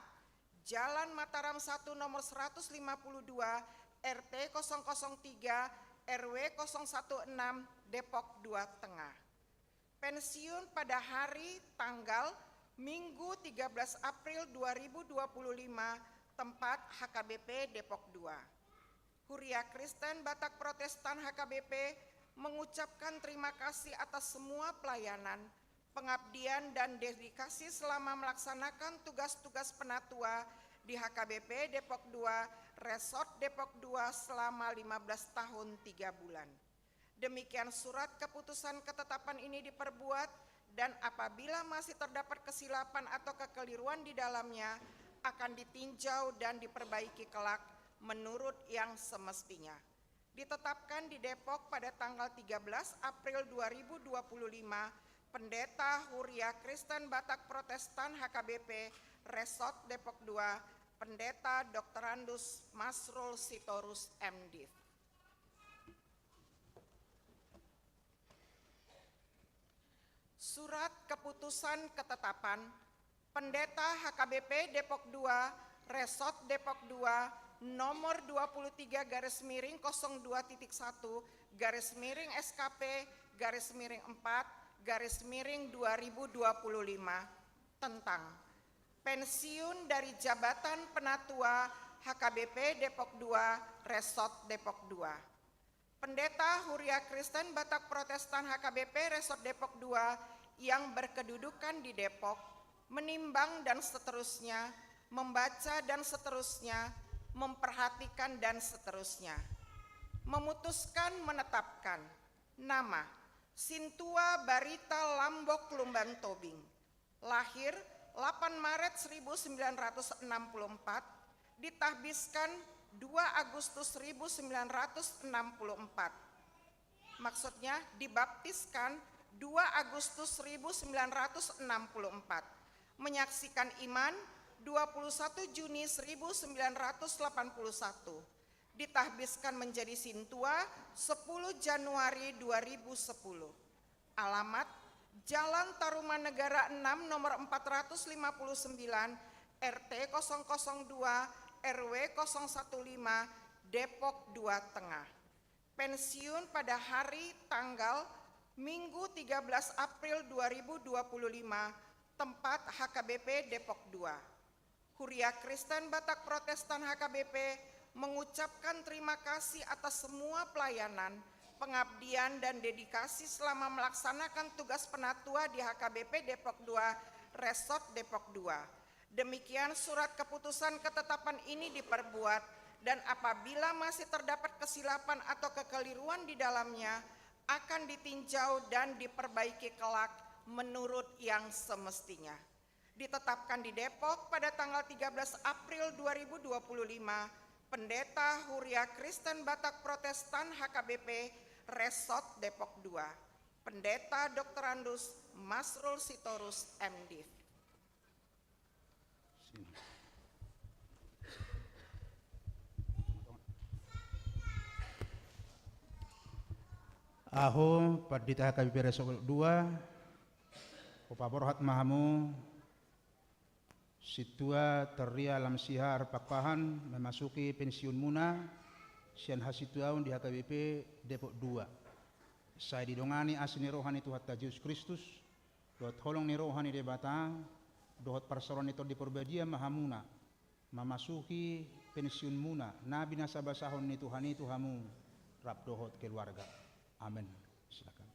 Jalan Mataram satu nomor seratus lima puluh dua, R T kosong kosong tiga, R W kosong satu enam, Depok dua Tengah. Pensiun pada hari, tanggal, Minggu tiga belas April dua ribu dua puluh lima, tempat H K B P Depok dua. Huria Kristen Batak Protestan H K B P mengucapkan terima kasih atas semua pelayanan, pengabdian, dan dedikasi selama melaksanakan tugas-tugas penatua di H K B P Depok dua, Resort Depok dua selama lima belas tahun tiga bulan. Demikian surat keputusan ketetapan ini diperbuat, dan apabila masih terdapat kesilapan atau kekeliruan di dalamnya, akan ditinjau dan diperbaiki kelak menurut yang semestinya. Ditetapkan di Depok pada tanggal tiga belas April dua ribu dua puluh lima, Pendeta Huria Kristen Batak Protestan H K B P Resort Depok dua, Pendeta Doktorandus Masrul Sitorus, M Div. Surat keputusan ketetapan Pendeta H K B P Depok dua, Resort Depok dua, nomor dua puluh tiga garis miring kosong dua titik satu garis miring S K P garis miring empat garis miring dua ribu dua puluh lima, tentang pensiun dari jabatan penatua H K B P Depok dua, Resort Depok dua. Pendeta Huria Kristen Batak Protestan H K B P Resort Depok dua yang berkedudukan di Depok menimbang dan seterusnya, membaca dan seterusnya, memperhatikan dan seterusnya. Memutuskan menetapkan nama Sintua Barita Lambok Lumban Tobing, lahir delapan Maret seribu sembilan ratus enam puluh empat, ditahbiskan dua Agustus seribu sembilan ratus enam puluh empat. Maksudnya, dibaptiskan dua Agustus seribu sembilan ratus enam puluh empat, menyaksikan iman dua puluh satu Juni seribu sembilan ratus delapan puluh satu, ditahbiskan menjadi sintua sepuluh Januari dua ribu sepuluh. Alamat: Jalan Taruman Negara enam nomor empat ratus lima puluh sembilan, R T kosong kosong dua, R W kosong satu lima, Depok dua Tengah. Pensiun pada hari, tanggal, Minggu tiga belas April dua ribu dua puluh lima, tempat H K B P Depok dua. Huria Kristen Batak Protestan H K B P mengucapkan terima kasih atas semua pelayanan, pengabdian, dan dedikasi selama melaksanakan tugas penatua di H K B P Depok dua, Resort Depok dua. Demikian surat keputusan ketetapan ini diperbuat, dan apabila masih terdapat kesilapan atau kekeliruan di dalamnya, akan ditinjau dan diperbaiki kelak menurut yang semestinya. Ditetapkan di Depok pada tanggal tiga belas April dua ribu dua puluh lima, Pendeta Huria Kristen Batak Protestan H K B P Resort Depok dua, Pendeta Doktorandus Masrul Sitorus, M Div. Sini. Ahu, pandita H K B P Resort dua, hupaborhat ma hamu, Sintua Torria Lamsihar Pakpahan, memasuki pensiunmuna sian hasintuaon di H K B P Depok dua. Sai didongani asi ni roha ni Tuhanta Jesus Kristus, dohot holong ni roha ni Debata, dohot parsaoran ni Tondi Porbadia ma hamuna, memasuki pensiunmuna, na binasabasahon ni Tuhan i tu hamu, rap dohot keluarga. Amen. Silakan.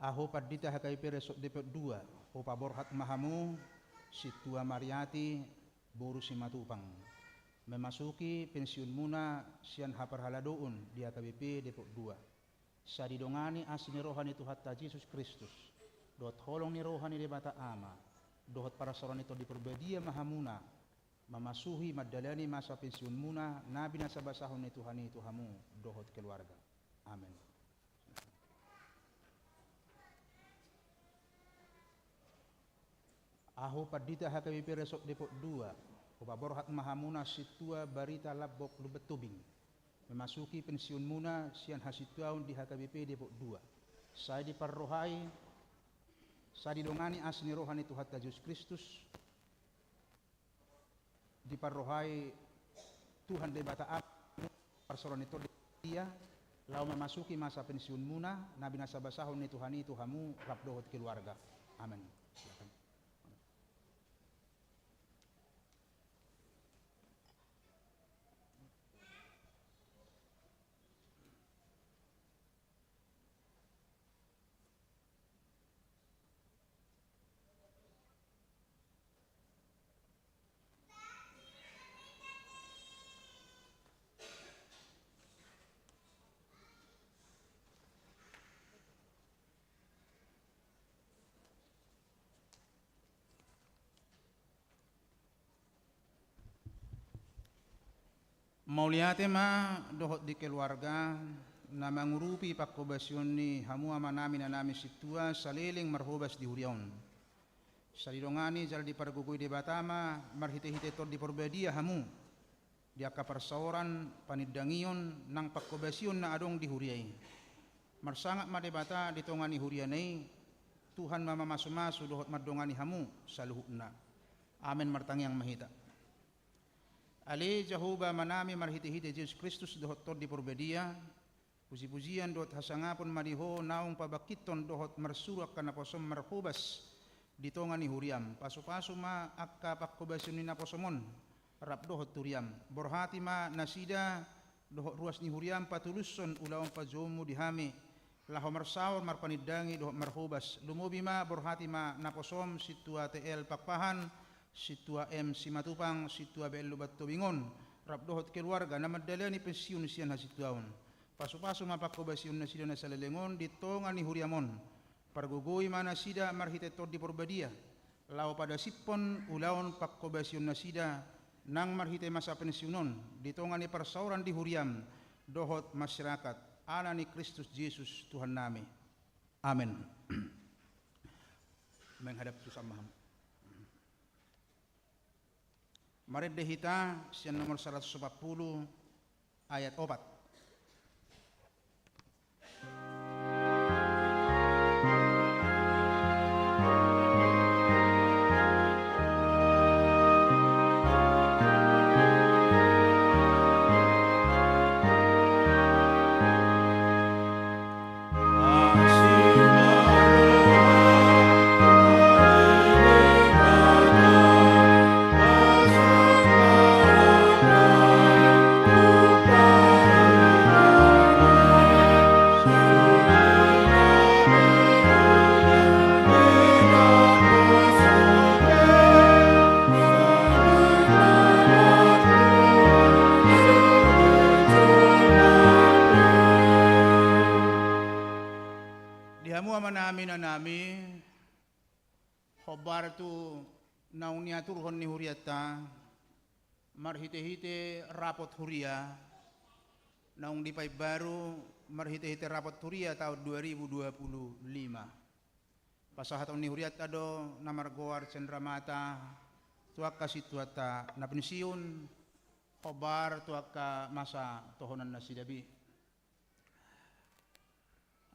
Ahu, pandita H K B P Resort Depok dua, hupaborhat ma hamu, Sintua Mariati boru Simatupang, memasuki pensiunmuna sian haparhaladoon di H K B P Depok dua. Sai didongani asi ni roha ni Tuhanta Jesus Kristus, dohot holong ni roha ni Debata Ama, dohot parsaoran ni Tondi Porbadia ma hamuna, memasuki mandalani masa pensiunmuna, na binasabasahon ni Tuhan i tu hamu, dohot keluarga. Amen. Ahu, pandita H K B P Resort Depok dua, hupaborhat ma hamuna, Sintua Barita Lambok Lumban Tobing, memasuki pensiunmuna sian hasintuaon di H K B P Depok dua. Sai diparrohai, sai didongani asi ni roha ni Tuhanta Jesus Kristus, diparrohai Tuhan Debata Ama, parsaoran ni Tondi Porbadia, laho memasuki masa pensiunmuna, na binasabasahon ni Tuhan i tu hamu, rap dohot keluarga. Amen. Silakan. Mauliate ma dohot di keluarga na mangurupi panghobasion ni hamu amanami inanami sintua saleleng marhobas di huria on. Sai didongani jala dipargogoi Debata ma marhitehite Tondi Porbadia hamu di angka parsaoran, panindangion nang panghobasion na adong di huria i. Marsangap ma Debata di tonga ni huriana i, Tuhan ma mamasumasu dohot mandongani hamu saluhutna. Amen. Martangiang ma hita. Ale Jahowa Amanami marhitehite Jesus Kristus dohot Tondi Porbadia, pujipujian dohot hasangapon ma di Ho naung pabangkithon dohot marsuru angka naposom marhobas di tonga ni huriam. Pasupasu ma angka panghobasion ni naposom on rap dohot huriam. Borhati ma nasida dohot ruas ni huriam patulushon ulaon panjouonmu di hami, laho marsaor marpanindangi dohot marhobas. Lumobi ma borhati ma naposom Sintua T L Pakpahan, Sintua M Simatupang, Sintua B L Lumban Tobing on, rap dohot keluarga na mandalani pensiun sian hasintuaon. Pasupasu ma panghobasion nasida na saleleng on di tonga ni huriam on. Pargogoi ma nasida marhite Tondi Porbadia, laho padasiphon ulaon panghobasion nasida nang marhite masa pensiun on di tonga ni parsaoran di huriam dohot masyarakat, ala ni Kristus Jesus Tuhannami. Amen. Menghadap tu sama. Marende hita sian nomor saratus opat pulu ayat opat. Di hamu amanami inanami, hombar tu naung niaturhon ni hurianta marhitehite rapot huria, naung dipaimbaru marhitehite rapot huria taon dua ribu dua puluh lima. Pasahaton ni hurianta do na margoar Cendramata tu angka sintuanta na pensiun, Hombar tu angka masa tohonan nasida be.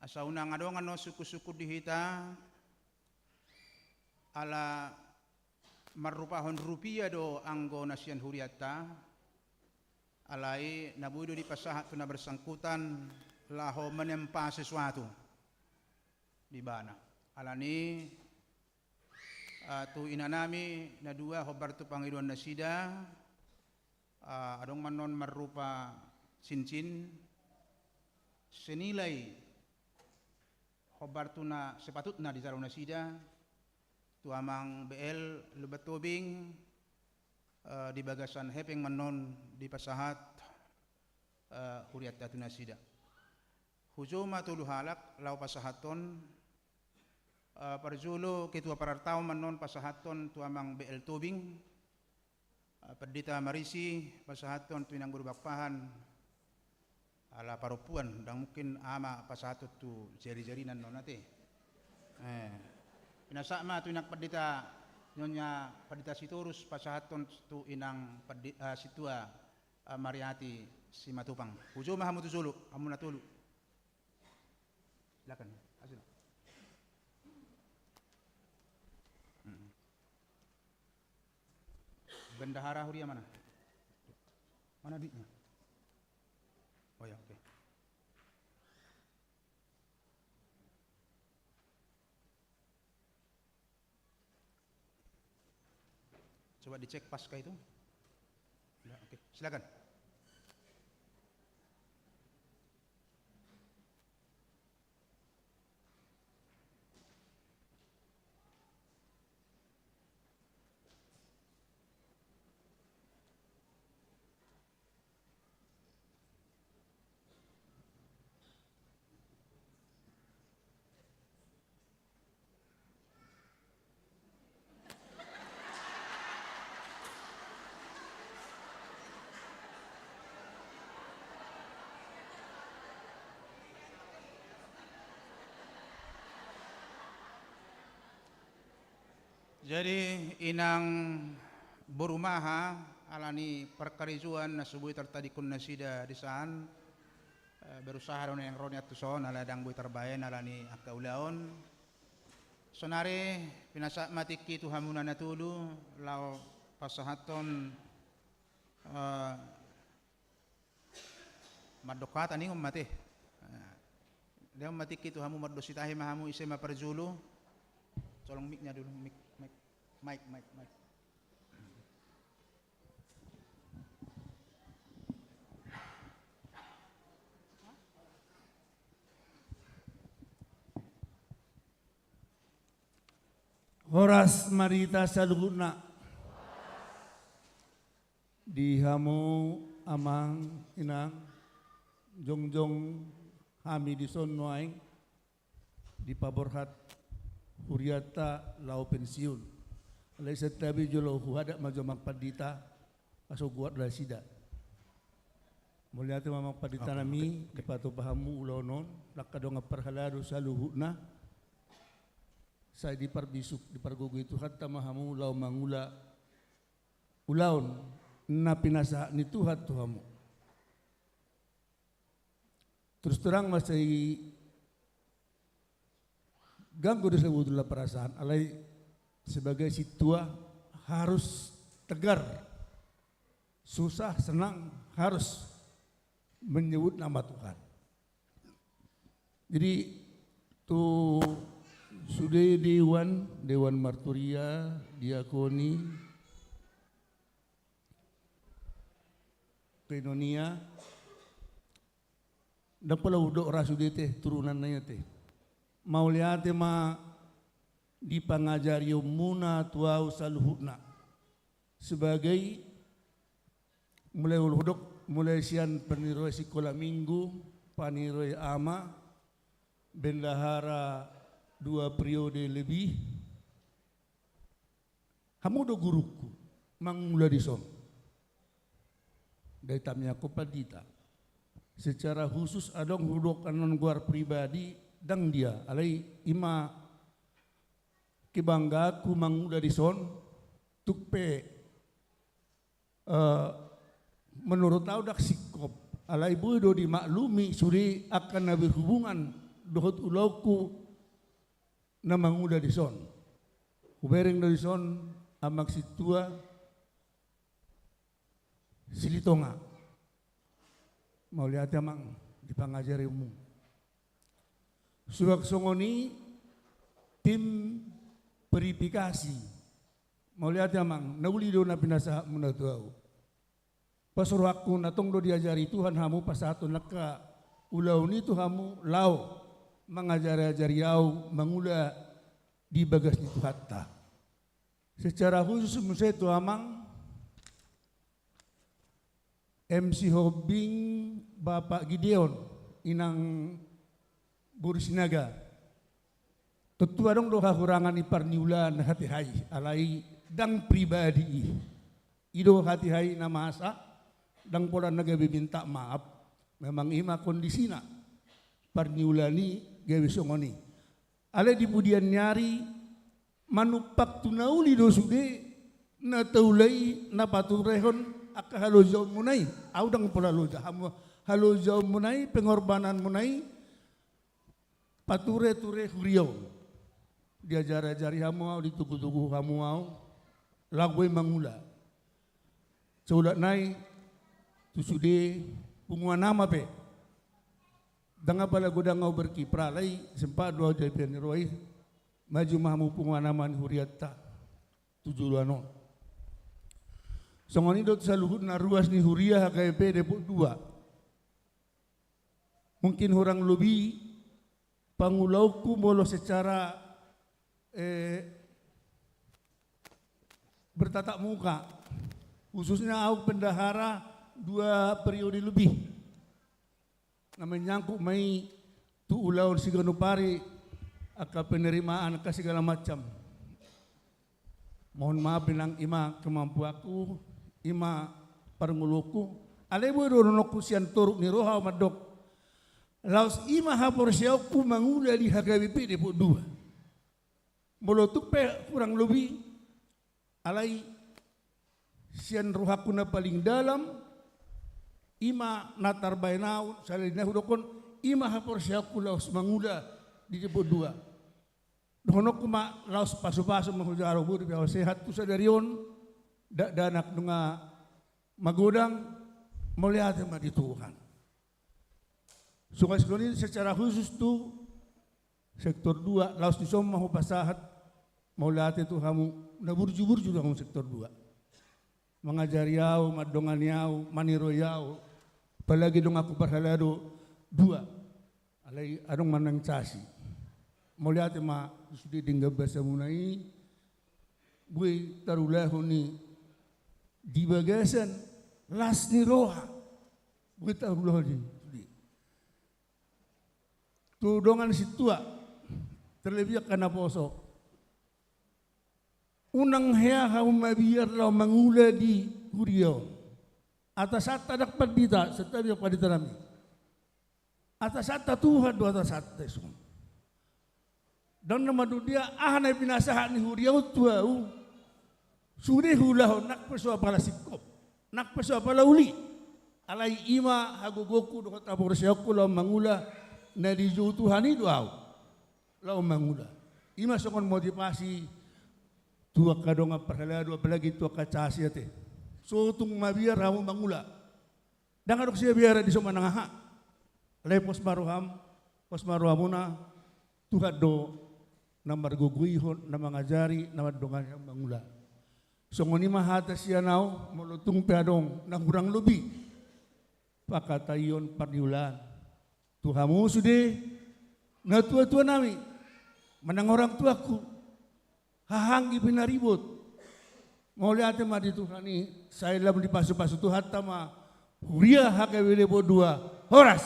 Asa unang adong annon sungkun-sungkun di hita, ala marrupahon rupia do anggo na sian hurianta, alai na boi do dipasahat tu na bersangkutan laho menempa sesuatu di ibana. Alani, ah, tu inanami na dua hombar tu pangidoan nasida, ah, adong ma annon marrupa cincin senilai hombar tu na sepatutna dijalo nasida, tu amang B L Lumban Tobing, eh, di bagasan hepeng ma annon dipasahat, eh, hurianta tu nasida. Hujou ma tolu halak laho pasahathon, eh, parjolo ketua parartaon ma annon pasahathon tu amang B L Tobing, eh, Pandita Marisi pasahathon tu inang boru Pakpahan, ala parompuan, ndang mungkin aha ma pasahathon tu jari-jarina annon ate. Eh, pinasahat ma tu inang pandita, Nyonya Pandita Sitorus pasahathon tu inang pandi-, eh, sintua, eh, Mariati Simatupang. Hujou ma hamu tu jolo, hamu na tolu. Silakan, asli. Mm-mm. Bendahara huria mana? Mana duitnya? Oh ya, oke. Coba dicek pas kah itu? Udah, oke. Silakan. Jadi, inang boru Maha, alani parkarejoan na so boi tartadingkon nasida di san, eh, berusaha do nian ro nian tu son, ala ndang boi tarbaen, alani angka ulaon. Sonari pinasahat ma tingki tu hamuna na tolu, laho pasahathon, eh, mandok hata ningon ma ate. Lehon ma tingki tu hamu, mardos i tahe ma hamu, ise ma parjolo. Tolong mic-nya dulu, mic, mic, mic, mic, mic. Horas ma di hita saluhutna. Di hamu amang inang, jongjong hami dison nuaeng dipaborhat hurianta laho pensiun. Alai santabi jolo huhadap ma jo amang pandita, asa hugoar nasida. Mauliate ma amang pandita nami, dipatupa hamu ulaon on, angka dongan parhalado saluhutna. Sai diparbisuk, dipargogoi Tuhanta ma hamu laho mangula ulaon na pinasahat ni Tuhan tu hamu. Terus terang ma, sai ganggu do sebetulna perasaan, alai sebagai sintua harus tegar. Susah senang harus menyebut nama Tuhan. Jadi, tu sude dewan, dewan marturia, diakoni, koinonia, ndang pola hudok ra sude ate, turunanna i ate. Mauliate ma di pangajarionmuna tu ahu saluhutna. Sebagai mulai hudok, mulai sian paniroi sikola minggu, paniroi ama, bendahara dua periode lebih, hamu do gurungku mangula dison. Ndang tamiangkon pandita. Secara khusus adong hudok annon goar pribadi, ndang dia, alai i ma kebanggaanku mangula dison, tung pe, eh, menurut au ndang singkop, alai boi do dimaklumi sude angka na berhubungan dohot ulaonku na mangula dison. Hubereng do dison amang sintua Silitonga. Mauliate amang di pangajarimu. Suang songon i tim verifikasi. Mauliate amang, na uli do na pinasahatmuna tu au. Pas rohangku na tong do diajari Tuhan hamu pasahathon angka ulaon i tu hamu laho mangajari-ajari au mangula di bagas ni Tuhanta. Secara khusus muse tu amang M C Hombing, Bapak Gideon, inang boru Sinaga. Tontu adong do hahurangan i parniulaan hatiha i, alai ndang pribadi i. I do hatiha i na masa, ndang pola na gabe minta maaf, memang i ma kondisina. Parniulaan i gabe songon i. Alai di pudian ni ari manumpak tu na uli do sude na taula i na paturehon angka halojaonmuna i. Au ndang pola loja hamu halojaonmuna i, pengorbananmuna i, pature-ture huria on. Diajari-ajari hamu au, ditugu-tugu hamu au laho boi mangula. Saulak nai tu sude punguan ama pe. Ndang apala godang au berkiprah, alai sempat do au di apian ni roha i. Maju ma hamu punguan ama ni hurianta tu joloan on. Songon i do tu saluhutna ruas ni huria H K B P Depok dua. Mungkin hurang lobi pangulaonku molo secara, eh, bertatap muka, khususnya au pendahara dua periode lebih. Na menyangkut ma i tu ulaon siganup ari, angka penerimaan, angka segala macam. Mohon maaf, inang, i ma kemampuanku, i ma parngoluonku. Alai boi do dohononku sian toruk ni roha au mandok, laos i ma haporseaonku mangula di H K B P Depok dua. Molo tung pe kurang lobi, alai sian rohangku na paling dalam, i ma na tarbaen au, sahali nai hudokkon, i ma haporseaonku laos mangula di Depok dua. Dohononku ma laos pasu-pasu ma hujalo, boi dope au sehat tu sadari on, dakdanak nunga magodang, mauliate ma di Tuhan. Songon i secara khusus tu sektor dua, laos dison ma hupasahat mauliate tu hamu na burju-burju tu hamu sektor dua. Mangajari au, mandongani au, maniroi au, apalagi donganku parhalado dua. Alai adong ma nang casi. Mauliate ma tu sude denggan basamuna i, boi tarulahon i di bagasan las ni roha. Boi tarulahon i sude. Tu dongan sintua, terlebih angka naposo. Unang hea hamu mabiar laho mangula di huria on. Atasanta ndang pandita, santabi pandita nami. Atasanta Tuhan do atasanta i songon. Ndang na mandok dia aha na pinasahat ni huria on tu au. Sude huulahon nang pe so apala singkop, nang pe so apala uli. Alai i ma hagogoonku dohot haporseaonku laho mangula na dijou Tuhan i do au. Laho mangula. I ma songon motivasi tu angka dongan parhalado, apalagi tu angka casi ate. So tung mabiar hamu mangula. Ndang adong siabiaran dison manang aha. Alai pos ma roham, pos ma rohamuna, Tuhan do na margogoihon, na mangajari, na mandongani hamu mangula. Songon i ma hata sian au, molo tung pe adong na hurang lobi pangkataion parniulaan. Tu hamu sude natua-tua nami, manang orang tuaku, haha anggi pinaribot. Mauliate ma di Tuhan i, sai lam dipasu-pasu Tuhanta ma huria H K B P Depok dua. Horas.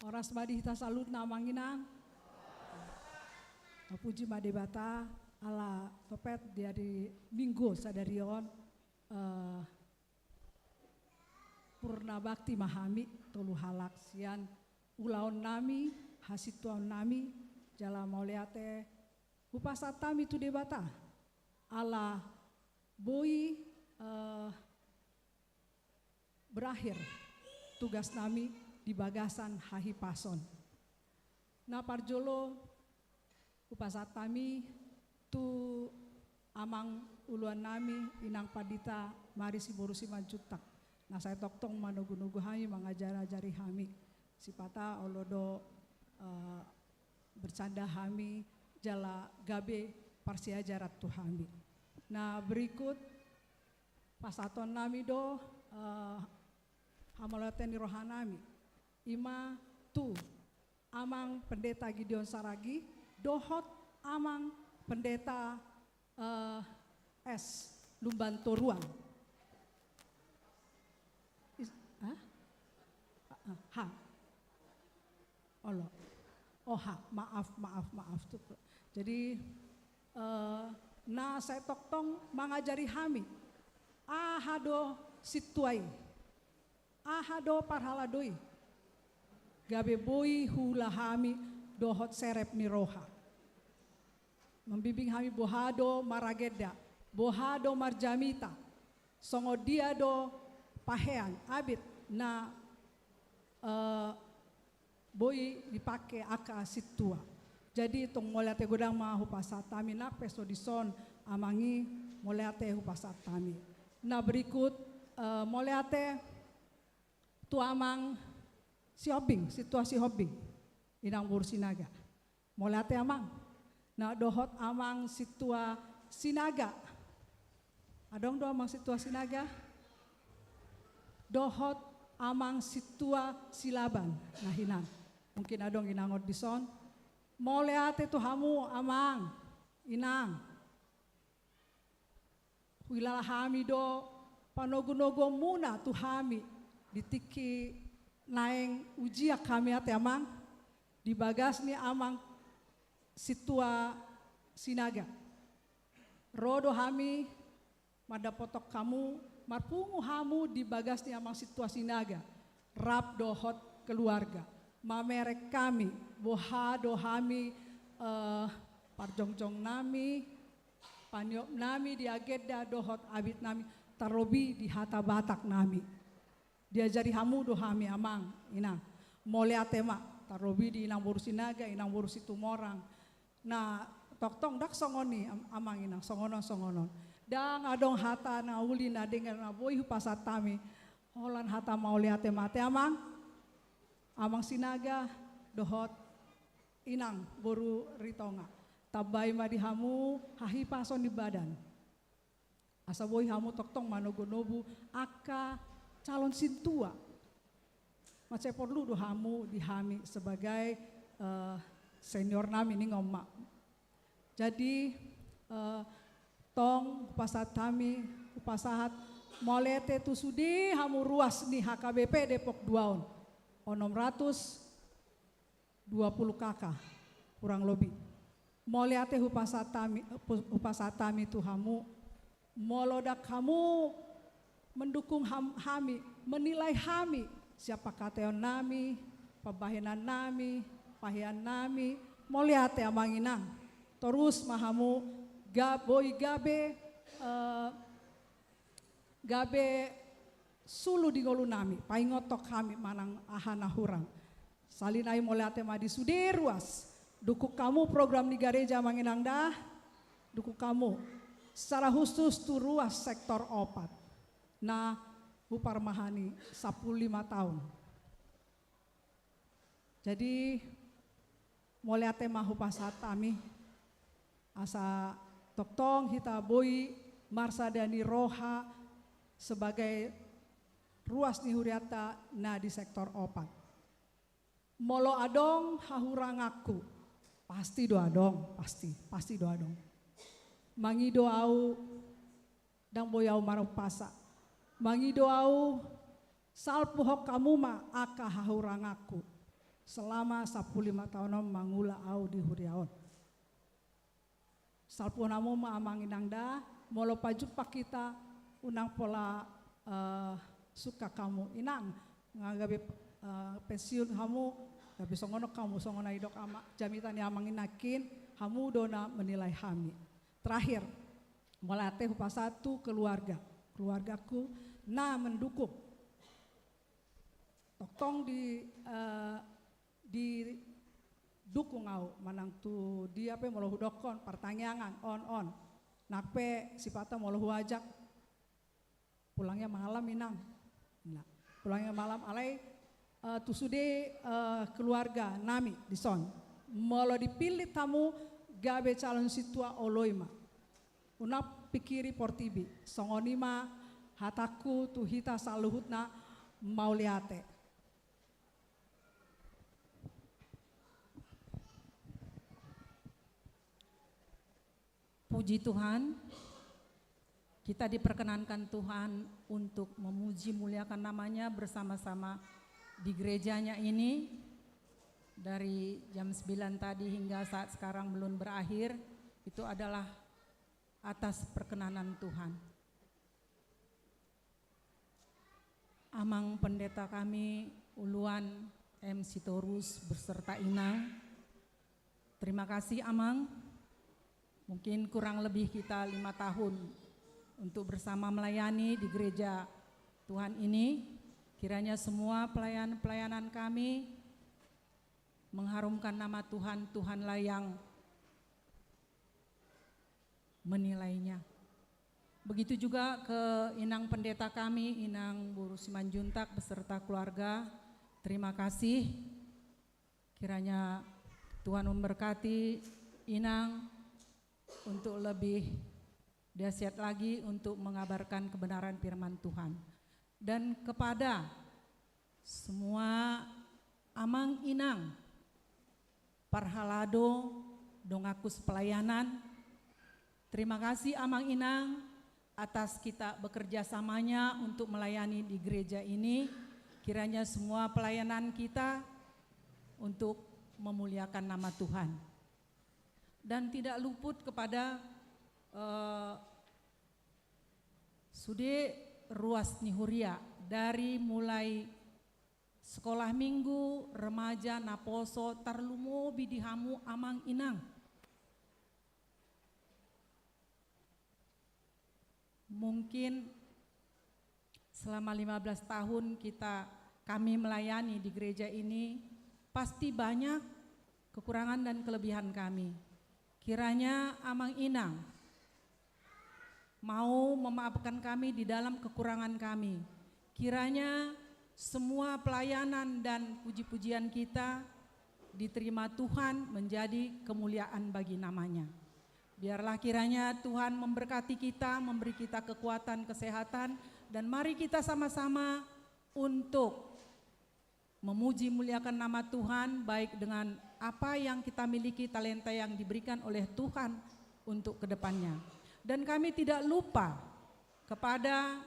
Horas ma di hita saluhutna amang inang. Tapuji ma Debata ala topet di ari Minggu sadari on, eh, purna bakti ma hami tolu halak sian ulaon nami, hasintuaon nami, jala mauliate Hupasahat hami tu Debata ala boi, eh, berakhir tugas nami di bagasan hahipason. Na parjolo hupasahat hami tu amang uluan nami, Inang Pandita Mari Siboru Simanjuntak, na sai tongtong manogunogu hami, mangajarajari hami. Sipata olo do, eh, bercanda hami jala gabe parsiajaran tu hami. Na berikut pasahaton nami do, eh, hamauliateon ni roha nami, ima tu Amang Pendeta Gideon Saragih dohot Amang Pendeta, eh, S Lumban Toruan. Is-, hah? Ah, ah, ha. Olo. Oh, ha, maaf, maaf, maaf. Jadi, eh, na sai tongtong mangajari hami aha do sintua i, aha do parhalado i, gabe boi huula hami dohot serep ni roha. Mambimbing hami boha do maragenda, boha do marjamita, songon dia do pahean abit na, eh, boi dipake angka sintua. Jadi tong mauliate godang ma hupasahat hami, nang pe so dison amang i, mauliate hupasahat hami. Na berikut, eh, mauliate tu amang Sihombing, sintua Sihombing, Inang boru Sinaga. Mauliate amang. Na dohot amang sintua Sinaga. Adong do amang sintua Sinaga? Dohot amang sintua Silaban. Na hinan. Mungkin adong inang on dison. Mauliate tu hamu amang, inang. Huhilala hami do panogunoguonmuna tu hami di tingki naeng ujian hami ate amang, di bagas ni amang sintua Sinaga. Ro do hami mandapothon hamu, marpungu hamu di bagas ni amang sintua Sinaga, rap dohot keluarga. Mamereng hami, boha do hami, eh, parjongjong nami, paniop nami di agenda dohot abit nami, tarlobi di hata Batak nami. Diajari hamu do hami amang, inang. Mauliate ma, tarlobi di inang boru Sinaga, inang boru Situmorang. Na tongtong ndang songon i am-, amang inang, songon on, songon on. Ndang adong hata na uli na denger na boi hupasahat hami. Holan hata mauliate ma ate amang, amang Sinaga, dohot inang boru Ritonga. Tambai ma di hamu hahipason ni badan. Asa boi hamu tongtong manogunogu angka calon sintua. Mansai porlu do hamu di hami sebagai, eh, senior nami ningon ma. Jadi, eh, tong hupasahat hami, hupasahat mauliate tu sude hamu ruas ni H K B P Depok dua on. Onom ratus dua puluh K K, kurang lobi. Mauliate hupasahat hami, hupasahat hami tu hamu. Molo ndang hamu mendukung ham-, hami, menilai hami, sian pangkataion nami, pambahenan nami, pahean nami, mauliate amang inang. Torus ma hamu ga-, boi gabe, eh, gabe sulu di ngolu nami, paingothon hami manang aha na hurang. Sahali nai mauliate ma di sude ruas. Dukung hamu program ni gareja amang inang da. Dukung hamu. Secara khusus tu ruas sektor opat. Na huparmahan i sampulu lima taon. Jadi, mauliate ma hupasahat hami, asa tongtong hita boi marsada ni roha sebagai ruas ni hurianta na di sektor opat. Molo adong hahuranganku, pasti do adong, pasti, pasti do adong. Mangido au, ndang boi au marumpasa. Mangido au, salpuhon hamu ma angka hahuranganku. Selama sampulu lima taon on mangula au di huria on. Salpuhon hamu ma amang inang da, molo pajumpang hita unang pola, eh, sungkan hamu. Inang, nga gabe, eh, pensiun hamu, Tapi songon on hamu, songon na didok ama, jamita ni amang i nangkin, hamu do na menilai hami. Terakhir, mauliate hupasahat tu keluarga, keluargaku na mendukung. Tongtong di, eh, didukung au manang tu dia pe molo hudokkon partangiangan on on. Nang pe sipata molo huajak pulangnya malam, Inang. Nah, pulangnya malam alai, eh, tu sude, eh, keluarga nami dison. Molo dipillit hamu gabe calon sintua, olo i ma. Unang pikiri portibi. Songon i ma hatangku tu hita saluhutna, mauliate. Puji Tuhan, kita diperkenankan Tuhan untuk memuji muliakan nama-Nya bersama-sama di gereja-Nya ini. Dari jam sembilan tadi hingga saat sekarang belum berakhir, itu adalah atas perkenanan Tuhan. Amang Pendeta kami, Uluan M Sitorus beserta Inang. Terima kasih, Amang. Mungkin kurang lebih kita lima tahun untuk bersama melayani di gereja Tuhan ini. Kiranya semua pelayan-pelayanan kami mengharumkan nama Tuhan, Tuhanlah yang menilainya. Begitu juga ke Inang Pendeta kami, Inang Boru Simanjuntak beserta keluarga. Terima kasih. Kiranya Tuhan memberkati Inang untuk lebih dahsyat lagi untuk mengabarkan kebenaran firman Tuhan. Dan kepada semua amang inang, parhalado, donganku sepelayanan. Terima kasih, Amang Inang, atas kita bekerja samanya untuk melayani di gereja ini. Kiranya semua pelayanan kita untuk memuliakan nama Tuhan. Dan tidak luput kepada, eh, sude ruas ni huria, dari mulai sekolah minggu, remaja, naposo, tarlumobi di hamu amang inang. Mungkin selama lima belas tahun kita, kami melayani di gereja ini, pasti banyak kekurangan dan kelebihan kami. Kiranya amang inang mau memaafkan kami di dalam kekurangan kami. Kiranya semua pelayanan dan puji-pujian kita diterima Tuhan menjadi kemuliaan bagi nama-Nya. Biarlah kiranya Tuhan memberkati kita, memberi kita kekuatan, kesehatan, dan mari kita sama-sama untuk memuji muliakan nama Tuhan, baik dengan apa yang kita miliki, talenta yang diberikan oleh Tuhan untuk kedepannya. Dan kami tidak lupa kepada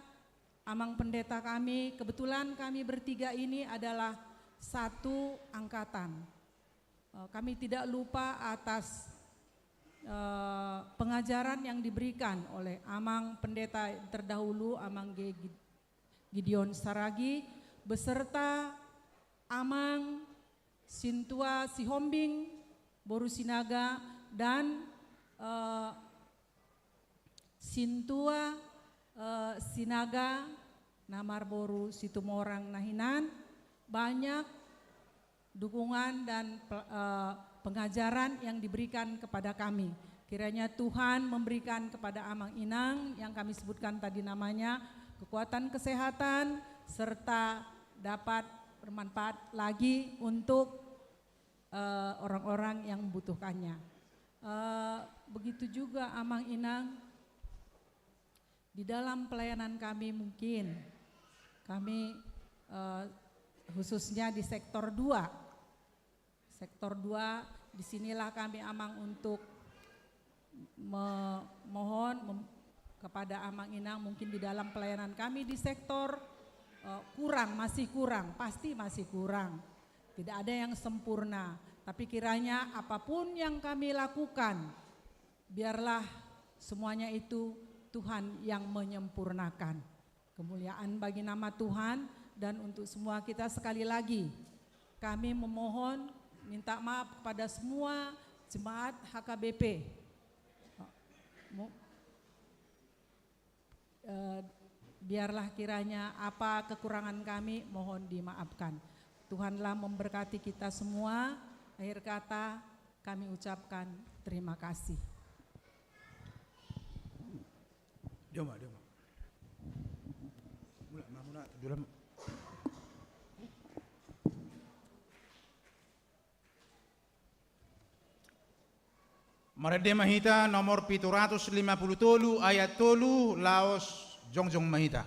Amang Pendeta kami, kebetulan kami bertiga ini adalah satu angkatan. Eh, kami tidak lupa atas, eh, pengajaran yang diberikan oleh Amang Pendeta terdahulu, Amang G. Gideon Saragi, beserta Amang Sintua Sihombing, Boru Sinaga, dan, eh, Sintua, eh, Sinaga, na marboru Situmorang na hinan, banyak dukungan dan pe-, eh, pengajaran yang diberikan kepada kami. Kiranya Tuhan memberikan kepada Amang Inang yang kami sebutkan tadi namanya kekuatan kesehatan serta dapat bermanfaat lagi untuk, eh, orang-orang yang membutuhkannya. Eh, begitu juga Amang Inang, di dalam pelayanan kami mungkin, kami, eh, khususnya di sektor dua. Sektor dua, di sinilah kami Amang untuk memohon mem-, kepada Amang Inang, mungkin di dalam pelayanan kami di sektor, eh, kurang, masih kurang, pasti masih kurang. Tidak ada yang sempurna. Tapi kiranya apapun yang kami lakukan, biarlah semuanya itu Tuhan yang menyempurnakan. Kemuliaan bagi nama Tuhan, dan untuk semua kita sekali lagi, Kami memohon, minta maaf kepada semua jemaat H K B P. Mo-, eh, biarlah kiranya apa kekurangan kami mohon dimaafkan. Tuhanlah memberkati kita semua. Akhir kata, kami ucapkan terima kasih. Dia ma, dia ma. Mula, ma, mula, tu dalam. Marende ma hita nomor pitu ratus lima pulu tolu ayat tolu, laos jongjong ma hita.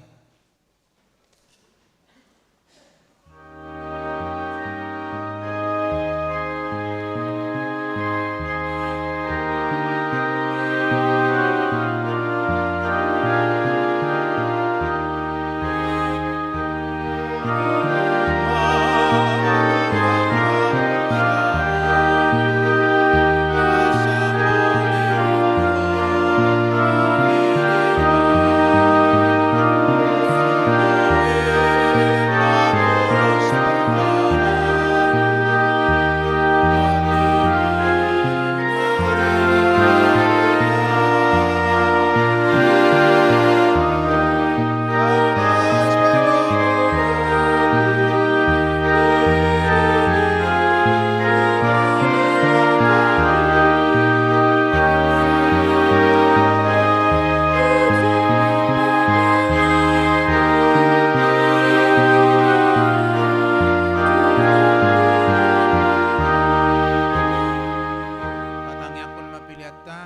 Patangiangkon ma peleanta.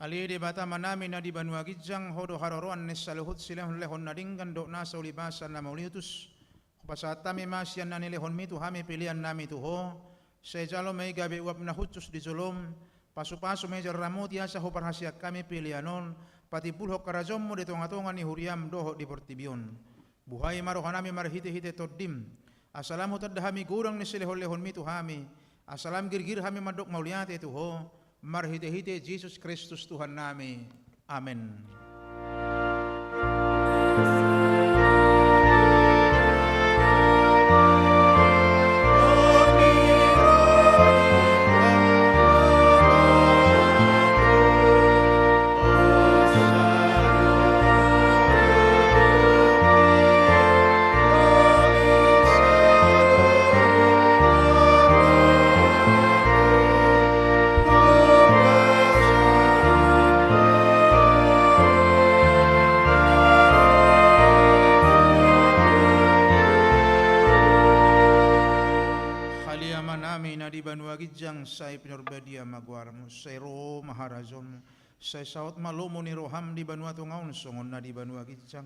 Ale Debata Amanami na di banua ginjang, Ho do haroroan ni saluhut silehonlehon na denggan dohot nasa ulibasa na mauliutus. Hupasahat hami ma sian na nilehonmi tu hami pelean nami tu Ho. Sai jalo ma i gabe uap na hushus di jolom. Pasupasu ma i jala ramoti asa huparhaseang hami pelean on patimbulhon harajaonmu di tongatonga ni huriam dohot di portibi on. Buhai ma rohanami marhitehite Tondim, asa lam hutanda hami godang ni silehonlehonmi tu hami, asa lam girgir hami mandok mauliate tu Ho, marhitehite Jesus Kristus Tuhannami. Amen. Ale Amanami na di banua ginjang, sai pinarbadia ma goarmu, sai ro ma harajaonmu, sai saut ma lomo ni roham di banua tonga on songon na di banua ginjang.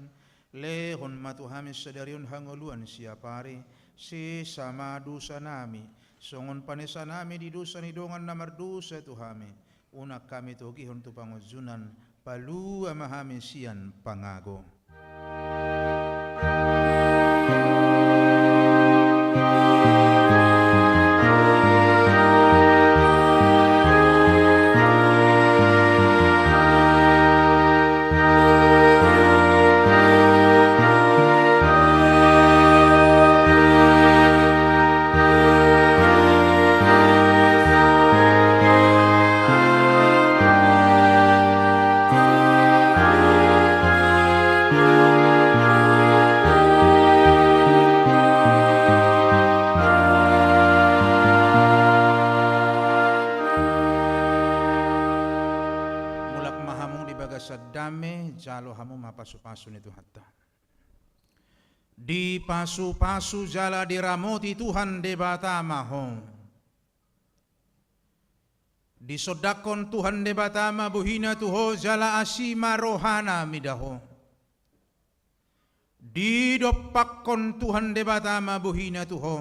Lehon ma tu hami sadari on hangoluan siapari, sesa ma dosanami, songon panesanami di dosa ni dongan na mardosa tu hami. Unang hami togihon tu pangunjunan, palua ma hami sian pangago. Mulak ma hamu di bagasan dame, jalo hamu ma pasupasu ni Tuhanta. Dipasupasu jala diramoti Tuhan Debata ma ho. Disondangkon Tuhan Debata ma bohina tu ho jala asi ma rohana mida ho. Didompakkon Tuhan Debata ma bohina tu ho,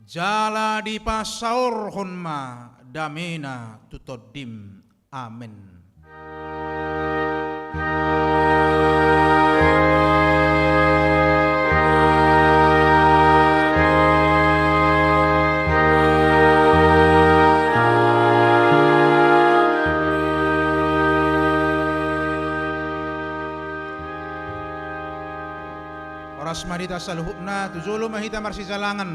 jala dipasaorhon ma damena tu tondim. Amen. Horas ma di hita saluhutna, tu jolo ma hita marsijalangan.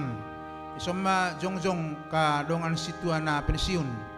Dison ma jongjong angka dongan sintua na pensiun.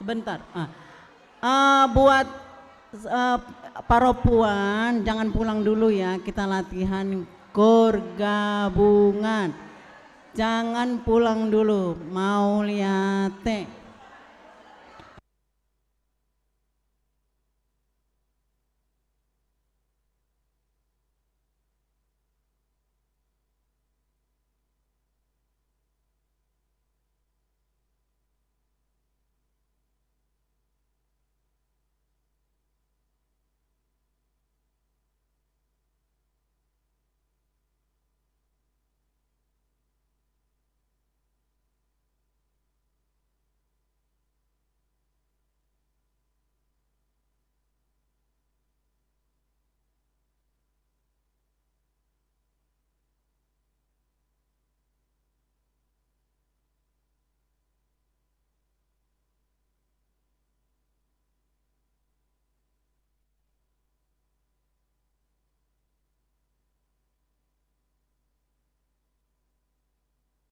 Bentar. Ah. Ah, buat, eh, parompuan, jangan pulang dulu ya, kita latihan kor gabungan. Jangan pulang dulu, mauliate.